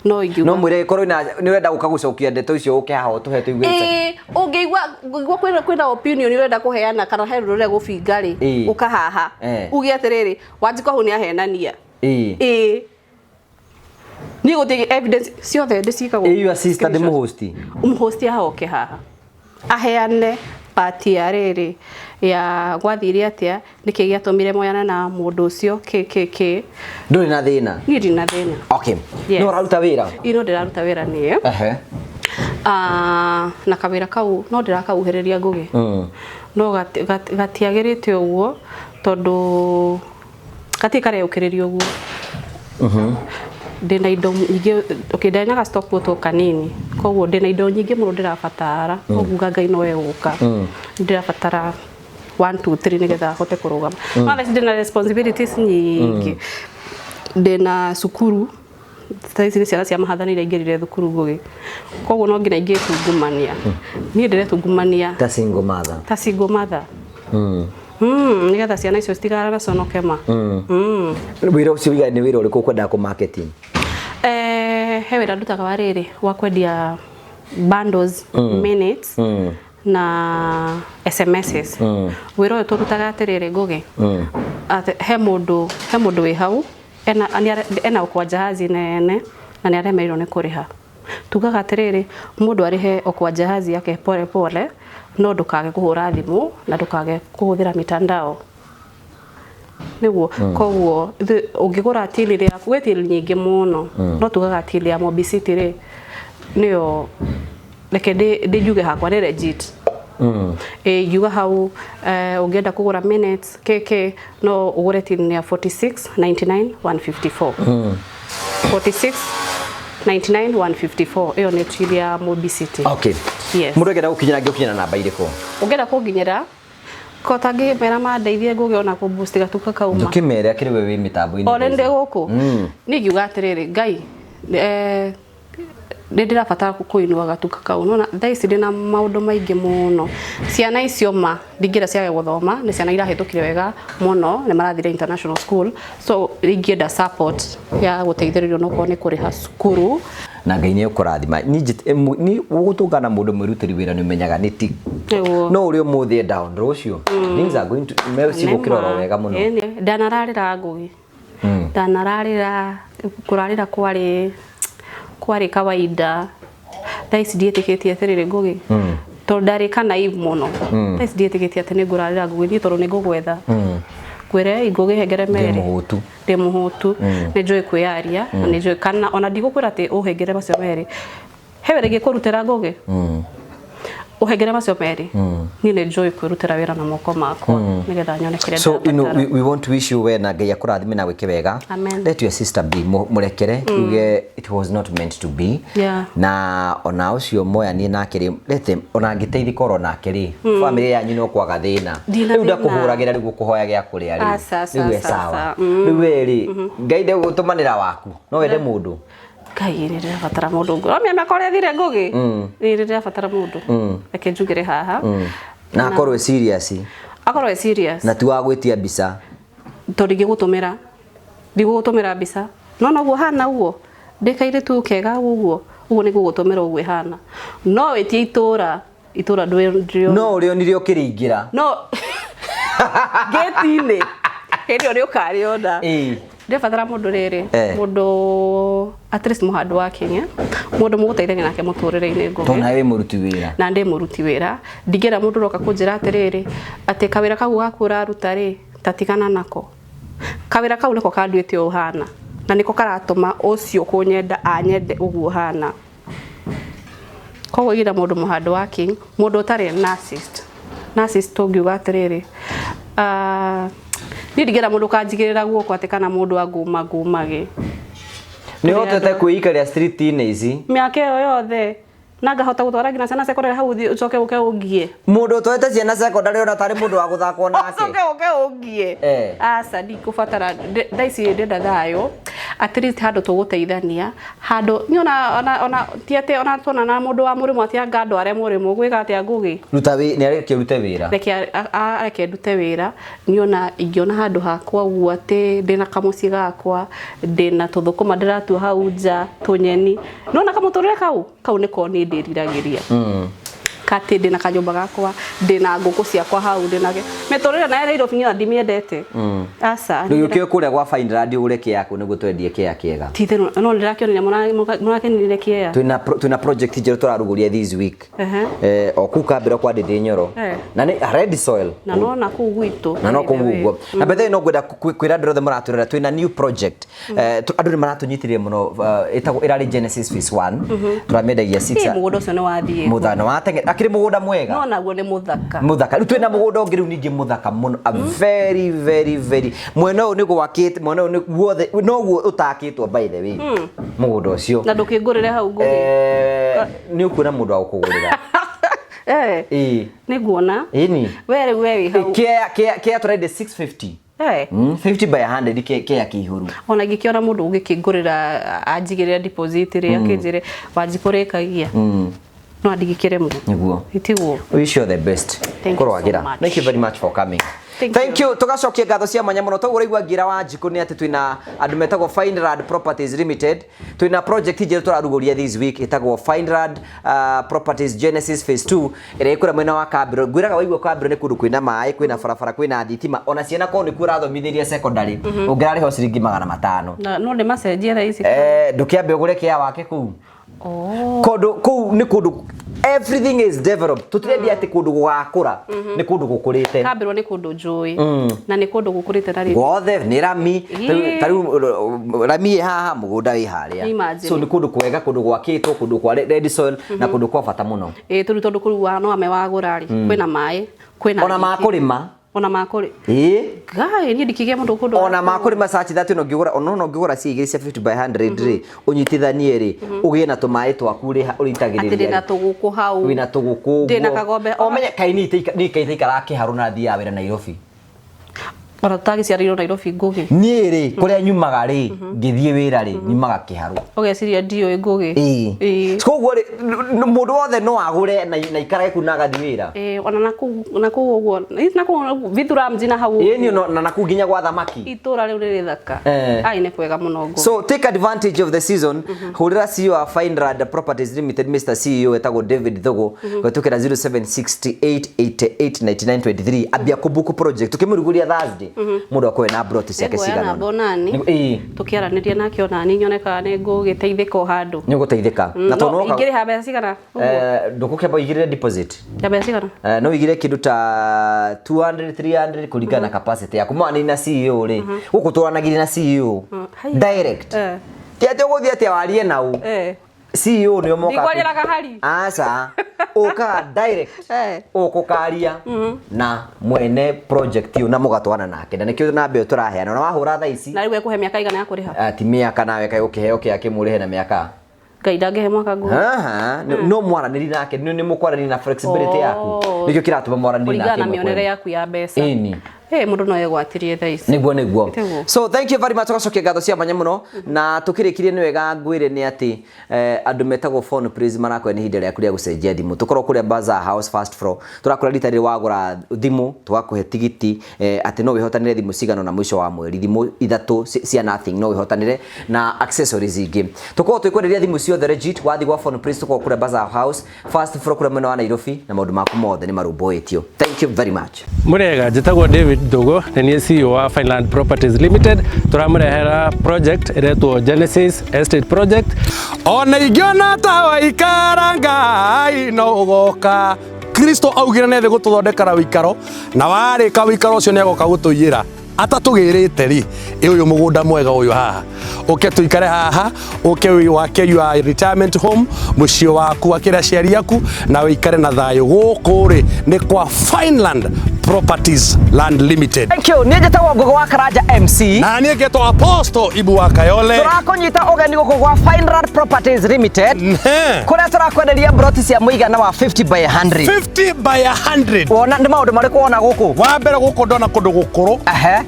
No ingiuga. No mwĩre korwo nĩ ũrenda gũka gũcokia ndeto icio ũke haha ũtũhe tũigue. Ĩĩ ũngĩigua ũngĩigua kwĩna opinion ũrenda kũheana kana he ũndũ ũrenda gũbinga rĩ, ũka haha. Uge atĩrĩrĩ, Wanjikũ hau nĩ ahenania. Ĩĩ. Niĩ gũtirĩ evidence ciothe ndĩciĩkaga. Ĩĩ your sister ndĩmũhosti. Ũmũhosti ahoke haha. Aheane part ya rĩrĩ ya gwathire atĩa, nĩkĩ gĩatũmire moyane na mũndũ ũcio, kĩ kĩ kĩ. Ndũrĩ na thĩna? Niĩ ndirĩ na thĩna. Okay. Yes. No ũraruta wĩra? Ĩĩ no ndĩraruta wĩra niĩ. Na kawĩra kau no ndĩrakauhĩrĩria Ngũgĩ. No gatiagĩrĩte ũguo tondũ gatirĩ kareyũkĩrĩria ũguo. Ndĩna indo nyingĩ, okay, ndarĩ na ga stock o kanini, koguo ndĩna indo nyingĩ mũno ndĩrabatara, koguo Ngai no egũka. Ndĩrabatara 1 2 3 nĩgetha hote kũrũgama. No thaa ici ndĩna responsibilities nyingĩ. Ndĩna cukuru, thaa ici nĩ ciana cia mahatha iria ingĩrire thukuru Ngũgĩ. Koguo no nginya ingĩtungumania. Niĩ ndĩretungumania. Ta single mother. Ta single mother. Nĩgetha ciana icio citiganaconoke ma. Wĩra ũcio wĩigaga nĩ wĩra ũrĩkũ ũkwendaga kũ marketing? He wĩra ndutaga wa rĩrĩ wa kwendia bundles, minutes na SMSs. Wĩra ũyũ tũrutaga atĩrĩrĩ Ngũgĩ. Atĩ he mũndũ wĩ hau ena okoa jahazi nene na nĩ aremeirwo nĩ kũrĩha. Tugaga atĩrĩrĩ mũndũ arĩhe okoa jahazi yake pole pole no ndũkage kũhũra thimũ na ndũkage kũhũthĩra mitandao. Nĩguo koguo ũngĩgũra till yaku gwĩ till nyingĩ mũno no tugaga till ya Mobi City rĩ nĩyo reke ndĩnjuge hakwa nĩ legit. Ĩĩ ngiuga hau ũngĩenda kũgũra minutes KK no ũgũre till ya 46 99 154. 46 99 154 ĩyo nĩ till ya Mobi City. Okay. Yes. Mũndũ angĩenda gũkinyĩra angĩgũkinyĩra namba irĩkũ? Ũngĩenda kũnginyĩra ko tangĩmera mandeithie Ngũgĩ ona kũ boost gatuka kauma. Ndũkĩmere akĩrĩ we wĩ mĩtambo-inĩ. O nĩ ndĩ gũkũ. Niĩ ngiuga atĩrĩrĩ Ngai nĩ ndĩrabatara kũinua gatuka kau. Nĩwona thaa ici ndĩna maũndũ maingĩ mũno. Ciana icio ma ndingĩenda ciage gũthoma, nĩ ciana irahĩtũkire wega mũno, nĩ marathire international school. So ingĩenda support ya gũteithĩrĩrio no korwo nĩ kũrĩha cukuru. Na Ngai nĩ ekũrathima. Niĩ gũtũngana mũndũ mwĩrutĩri wĩra nĩ ũmenyaga nĩ ti. No ũrĩa ũmũthĩ down rũciũ. Things are going to cigũkĩra oro wega mũno. Ndanararĩra Ngũgĩ. Ndanararĩra kũrarĩra kwarĩ kawaida. Thaa ici ndiĩtĩkĩtie atĩrĩrĩ Ngũgĩ. Tondũ ndarĩ kanaibu mũno. Thaa ici ndiĩtĩkĩtie atĩ nĩ ngũrarĩra Ngũgĩ niĩ tondũ nĩ ngũgwetha. Ngwĩre Ngũgĩ hengere merĩ. Ndĩ mũhũtu. Nĩ njũĩ kwĩyaria na nĩ njũĩ kana ona ndigũkwĩra atĩ ũhengere macio merĩ. He wĩra ingĩkũrutĩra Ngũgĩ? Ũhengere macio merĩ. Niĩ nĩ njũĩ kwĩrutĩra wĩra na moko makwa nĩgetha nyone kĩrĩa So you know, ndĩrabatara. we want to wish you well na Ngai akũrathime na gwĩke wega. Amen. Let your sister be mũrekere uge it was not meant to be. Na ona ũcio moyanie nake rĩ, let them ona angĩteithĩka oro nake rĩ, family yanyu no kwaga thĩna. Ndina Rĩu thĩna. ndakũhũragĩra rĩu gũkũhoya gĩa kũrĩa rĩ. Aca, aca, Rĩu e aca, sawa. aca. Rĩu we rĩ, Ngai ndegũtũmanĩra waku. No wende mũndũ. Ngai nĩ ndĩrabatara mũndũ. No mĩaka ũrĩa ĩthire Ngũgĩ. Nĩ ndĩrabatara mũndũ. Reke njugĩre haha. Na akorwo e serious. Akorwo e serious. Na ti wa gwĩtia mbica. Tondũ ingĩgũtũmĩra. Ndigũgũtũmĩra mbica. No noguo hana ũguo. Ndĩ kairĩtu kega ũguo. Ũguo nĩ ngũgũtũmĩra ũguo ĩhana. No wĩtie itũra. Itũra ndũrĩona. No ũrĩonire ũkĩrĩingĩra. No. Gate-inĩ. Hĩndĩ ĩyo nĩ ũkarĩona. Ndĩrabatara mũndũ rĩrĩ. Mũndũ at least mũhandũ wa Kenya. Mũndũ mũgũteithania nake mũtũrĩre-inĩ Ngũgĩ. Tondũ nawe wĩ mũruti wĩra. Na ndĩ mũruti wĩra. Ndingĩenda mũndũ ũroka kũnjĩra atĩrĩrĩ, atĩ kawĩra kau gaku ũraruta rĩ, ta tigana nako. Kawĩra kau nĩko kanduĩte ũũ hana. Na nĩko karatũma ũcio kũnyenda anyende ũguo hana. Koguo ingĩenda mũndũ mũhandũ wa King, mũndũ ũtarĩ narcissist. Narcissist tũngiuga atĩrĩrĩ, niĩ ndingĩenda mũndũ ũkanjigĩrĩra guoko atĩ kana mũndũ angũma ngũmage. Nĩ ũhotete kwĩikaria street-inĩ ici? Mĩaka ĩyo yothe. Na ngahota gũtwara nginya ciana secondary hau ũthiĩ ũcoke ũke ũngie. Mũndũ ũtwarĩte ciana secondary ona tarĩ mũndũ wa gũthakwo nake. Ũcoke ũke ũngie. Aca, ndikũbatara. Thaa ici ndĩrenda thayũ. At least handũ tũgũteithania, handũ niĩ ona ti atĩ ona tuona na mũndũ wa mũrĩmo atĩ anga ndware mũrĩmo gwĩka atĩa Ngũgĩ. Ruta wĩ nĩ areke ũrute wĩra. Reke areke ndute wĩra. Niĩ ona ingĩona handũ hakwa ũguo atĩ ndĩna kamũciĩ gakwa, ndĩna tũthũkũma ndĩratua hau nja, tũnyeni, nĩwona kamũtũrĩre kau, kau nĩko niĩ ndĩriragĩria. Katĩ ndĩna kanyũmba gakwa, ndĩna ngũkũ ciakwa hau, ndĩna mĩtũrĩre nayo Nairobi niĩ ona ndimĩendete. Aca. Rĩu ũkĩoe kũrĩa gwa Fineland ũgũre kĩea kũu nĩguo twendie kĩea kĩega. Ti itherũ no ndĩrakĩonire mũrakenire kĩea. Twĩna project njerũ tũrarugũria this week. O kũu Kambĩro kwa Ndĩndĩ Nyoro. Na nĩ red soil. Na no na kũu gwitũ. Na no kũu ũguo. Na bethe no ngwenda kwĩra andũ othe mũratwĩrora twĩna new project. Andũ nĩ maratũnyitĩrĩire mũno, ĩtagwo ĩrarĩ Genesis Phase 1. Tũramĩendagia 6. Ĩ mũgũnda ũcio nĩ wathiĩ. Mũthano watenge akĩrĩ mũgũnda mwega. No naguo nĩ mũthaka. Mũthaka. Rĩu twĩna mũgũnda ũngĩ rĩu ningĩ mũthaka mũno. A very very very. Mwena ũyũ nĩ gwakĩte, mwena ũyũ nĩ guothe noguo ũtakĩtwo by the way. Mũgũnda ũcio. Na ndũkĩngũrĩre hau Ngũgĩ. Nĩ ũkuona mũndũ wa gũkũgũrĩra. Ĩĩ. Nĩ nguona. Ĩni. We rĩu we wĩ hau. Kĩa tũrendia 650. 50 by 100 kĩa kĩihũru. Ona ingĩkĩona mũndũ ũngĩkĩngũrĩra anjigĩrĩre deposit rĩ, akĩnjĩre Wanjikũ rĩkagia. No andigĩkĩre mũno. Nĩguo. Ĩtiguo. Wish you the best. Thank you so Kũrwagĩra. much. Thank you very much for coming. Thank Thank you. you. Tũgacokia ngatho cia mwanya mũno. Toguo ũraigua ngĩra Wanjikũ nĩ atĩ twĩna andũ metagwo Fineland Properties Limited. Twĩna project njerũ tũrarugũria this week ĩtagwo Fineland Properties Genesis Phase 2 ĩrĩa ĩkũrĩa mwena wa Kambĩro. Ngwĩraga waigua Kambĩro nĩ kũndũ kwĩna maĩ, kwĩna barabara, kwĩna thitima. Ona ciana korwo nĩkuo ũrathomithĩria secondary, ũngĩrarĩhwo ciringi 500. Na no ndĩmacenjie thaa ici. Ndũkĩambe ũgũre kĩa wake kũu. Kũndũ kũu nĩ kũndũ everything is developed. Tũtirendia atĩ kũndũ gũgakũra, nĩ kũndũ gũkũrĩte. Kambĩrwo nĩ kũndũ njũĩ. Na nĩ kũndũ gũkũrĩte na rĩu. Guothe nĩ rami. Ta rĩu rami ĩ haha, mũgũnda wĩ harĩa. Imagine. So nĩ kũndũ kwega, kũndũ gwakĩtwo, kũndũ kwa red soil na kũndũ kwa bata mũno. Ĩ tondũ tondũ kũu wa no ame wagũra rĩ, kwĩna maĩ, kwĩna Ona ma kũrĩma. Ona ma kũrĩ. Ĩ. Ngai, niĩ ndikĩgĩa mũndũ kũndũ. Ona ma kũrĩma such that no ngĩgũra, ona no ngĩgũra cia igĩrĩ cia 50 by 100 rĩ, ũnyitithanie rĩ, ũgĩe na tũmaĩ twaku rĩ, ũrĩitagĩrĩria. Atĩ ndĩna tũgũkũ hau. Wĩna tũgũkũ ũguo. Ndĩna kagombe. Ũmenye kaĩ niĩ kaĩ itaikaraga kĩharũ na thiaga wĩra Nairobi. Ona tũtagĩciarĩirwo Nairobi Ngũgĩ. Niĩ rĩ, kũrĩa nyumaga rĩ, ngĩthiĩ wĩra rĩ, nyumaga kĩharũ. Ũgeciria ndiũĩ Ngũgĩ. Ĩĩ. Ĩĩ. Koguo rĩ, mũndũ wothe no agũre na aikarage kũu na agathiĩ wĩra. Ĩĩ, ona nakũu ũguo, nakũu Vithura mjina hau. Ĩĩ, niĩ na nakũu nginya gwa thamaki. Itũra rĩu rĩrĩ thaka. Ai, nĩ kwega mũno Ngũgĩ. So take advantage of the season. Hũrĩra CEO wa Fineland Properties Limited, Mr. CEO etagwo David Thugu, kũhetũkĩra 0768889923. Ambia kũbuku project. Tũkĩmũrugũria Thursday. Mũndũ akorwo na plot ciake Nĩnguoya cigana namba ũna. onani. Ĩĩ. Tũkĩaranĩria nake onani nyone kana nĩ ngũgĩteithĩka o handũ. Nĩ ũgũteithĩka. Na tondũ No, woka- ingĩrĩha mbeca cigana? Ndũgũkĩamba ũigĩrĩre deposit. Ya mbeca cigana? No ũigĩrĩre kĩndũ ta 200, 300 kũringana na capacity yaku. Mwanĩ na CEO rĩ, gũkũ twaranagĩria na CEO. Haiya. Direct. Ti atĩ ũgũthiĩ atĩ warie na ũ. CEO nĩo mokaga Ndikwaria na kahari. Aca. Ũkaga direct. Ũkũkaria na mwene project ĩyo na mũgatwana nake. Na nĩkĩo namba ĩyo tũraheana. Na wahũra thaa ici. Na rĩu ekũhe mĩaka igana ya kũrĩha? Ti mĩaka nawe kaĩ ũkĩheo kĩa kĩmũrĩhe na mĩaka. Ngai ndangĩhe mwaka nguo. Haha, no mwaranĩri nake, nĩ mũkwaranĩria na flexibility yaku. Nĩkĩo kĩratũma mwaranĩrie Kũringana nake na ĩmwe kwa mĩonere ĩmwe. yaku ya mbeca. Ĩni. Mũndũ no egwatirie thaa ici. Nĩguo, nĩguo. Nĩguo. So thank you very much, tũgacokia ngatho cia mwanya mũno. Na tũkĩrĩkirie nĩ wega ngwĩre nĩ atĩ andũ metagwo Phone Praise marakwĩra nĩ ihinda rĩaku rĩa gũcenjia thimũ. Tũkorwo kũrĩa Bazaar House first floor. Tũrakwĩra rita rĩrĩ wagũra thimũ, tũgakũhe tigiti atĩ no wĩhotanĩre thimũ cigana ũna mũico wa mweri. Thimũ ithatũ cia Nothing no wĩhotanĩre na accessories ingĩ. Tũkorwo twĩkwenderia thimũ ciothe legit, wathiĩ gwa Phone Praise tũkorwo kũrĩa Bazaar House first floor kũrĩa mwena wa Nairobi, na maũndũ maku mothe nĩ marũmbũĩtio. Thank you very much. Mũrĩega, njĩtagwo David Ndũgũ, nĩ niĩ CEO wa Fineland Properties Limited. Tũramũrehera project ĩretwo Genesis Estate Project. Ona ingĩona ta waikara Ngai no ũgoka. Kristo augire nĩ thĩ gũtũthondekera wĩikaro, na warĩka wĩikaro ũcio nĩ agoka gũtũiyĩra. Atatũgĩrĩte rĩ, ĩ ũyũ mũgũnda mwega ũyũ haha. Ũke tũikare haha, ũke wake your retirement home, mũciĩ waku wakĩre aciari aku, na wĩikare na thayũ. Gũkũ rĩ, nĩ kwa Fineland Properties Land Limited. Thank you. Niĩ njĩtagwo Ngũgĩ wa Karanja MC. Na niĩ ngetwo Apostle Ibu wa Kayole. Tũrakũnyita ũgeni gũkũ gwa Fineland Properties Limited kũrĩa tũrakwenderia mburoti cia mũigana wa 50 by 100. 50 by 100. Wona nĩ maũndũ marĩkũ wona gũkũ? Wa mbere gũkũ ndona kũndũ gũkũrũ,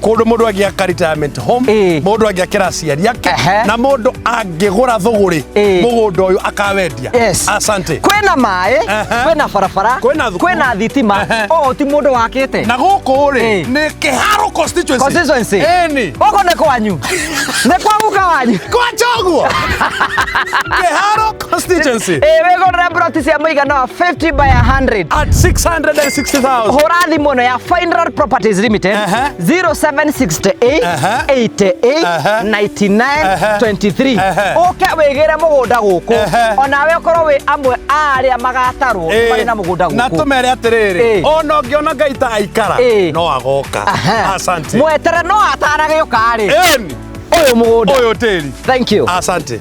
kũndũ mũndũ angĩaka retirement home, mũndũ angĩakĩra aciari ake, na mũndũ angĩgũra thũgũrĩ mũgũnda ũyũ akawendia. Yes. Asante. Kwĩna maĩ, kwĩna barabara, Kwĩna thukuru. Kwĩna thitima. Ũũ ti mũndũ wakĩte. Na gũkũ rĩ nĩ Kĩharũ constituency. Constituency. Ĩni. Gũkũ nĩ kwanyu. Nĩ kwa guka wanyu. Kwa Choguo. Kĩharũ constituency. Ĩĩ, wĩgũrĩre mburoti cia mũigana wa 50 by 100 at 660,000. Hũra thimũ ĩno ya Fineland Properties Limited 0768 88 99 23, ũke wĩgĩre mũgũnda gũkũ, onawe ũkorwo wĩ amwe a arĩa magatarwo marĩ na mũgũnda Na gũkũ. tũmere atĩrĩrĩ, ona ũngĩona Ngai ta aikara, no agoka. Asante. Mwetere no ataragĩũka rĩ. Ĩni. Ũyũ mũgũnda. Ũyũ tĩri. Thank you. Asante.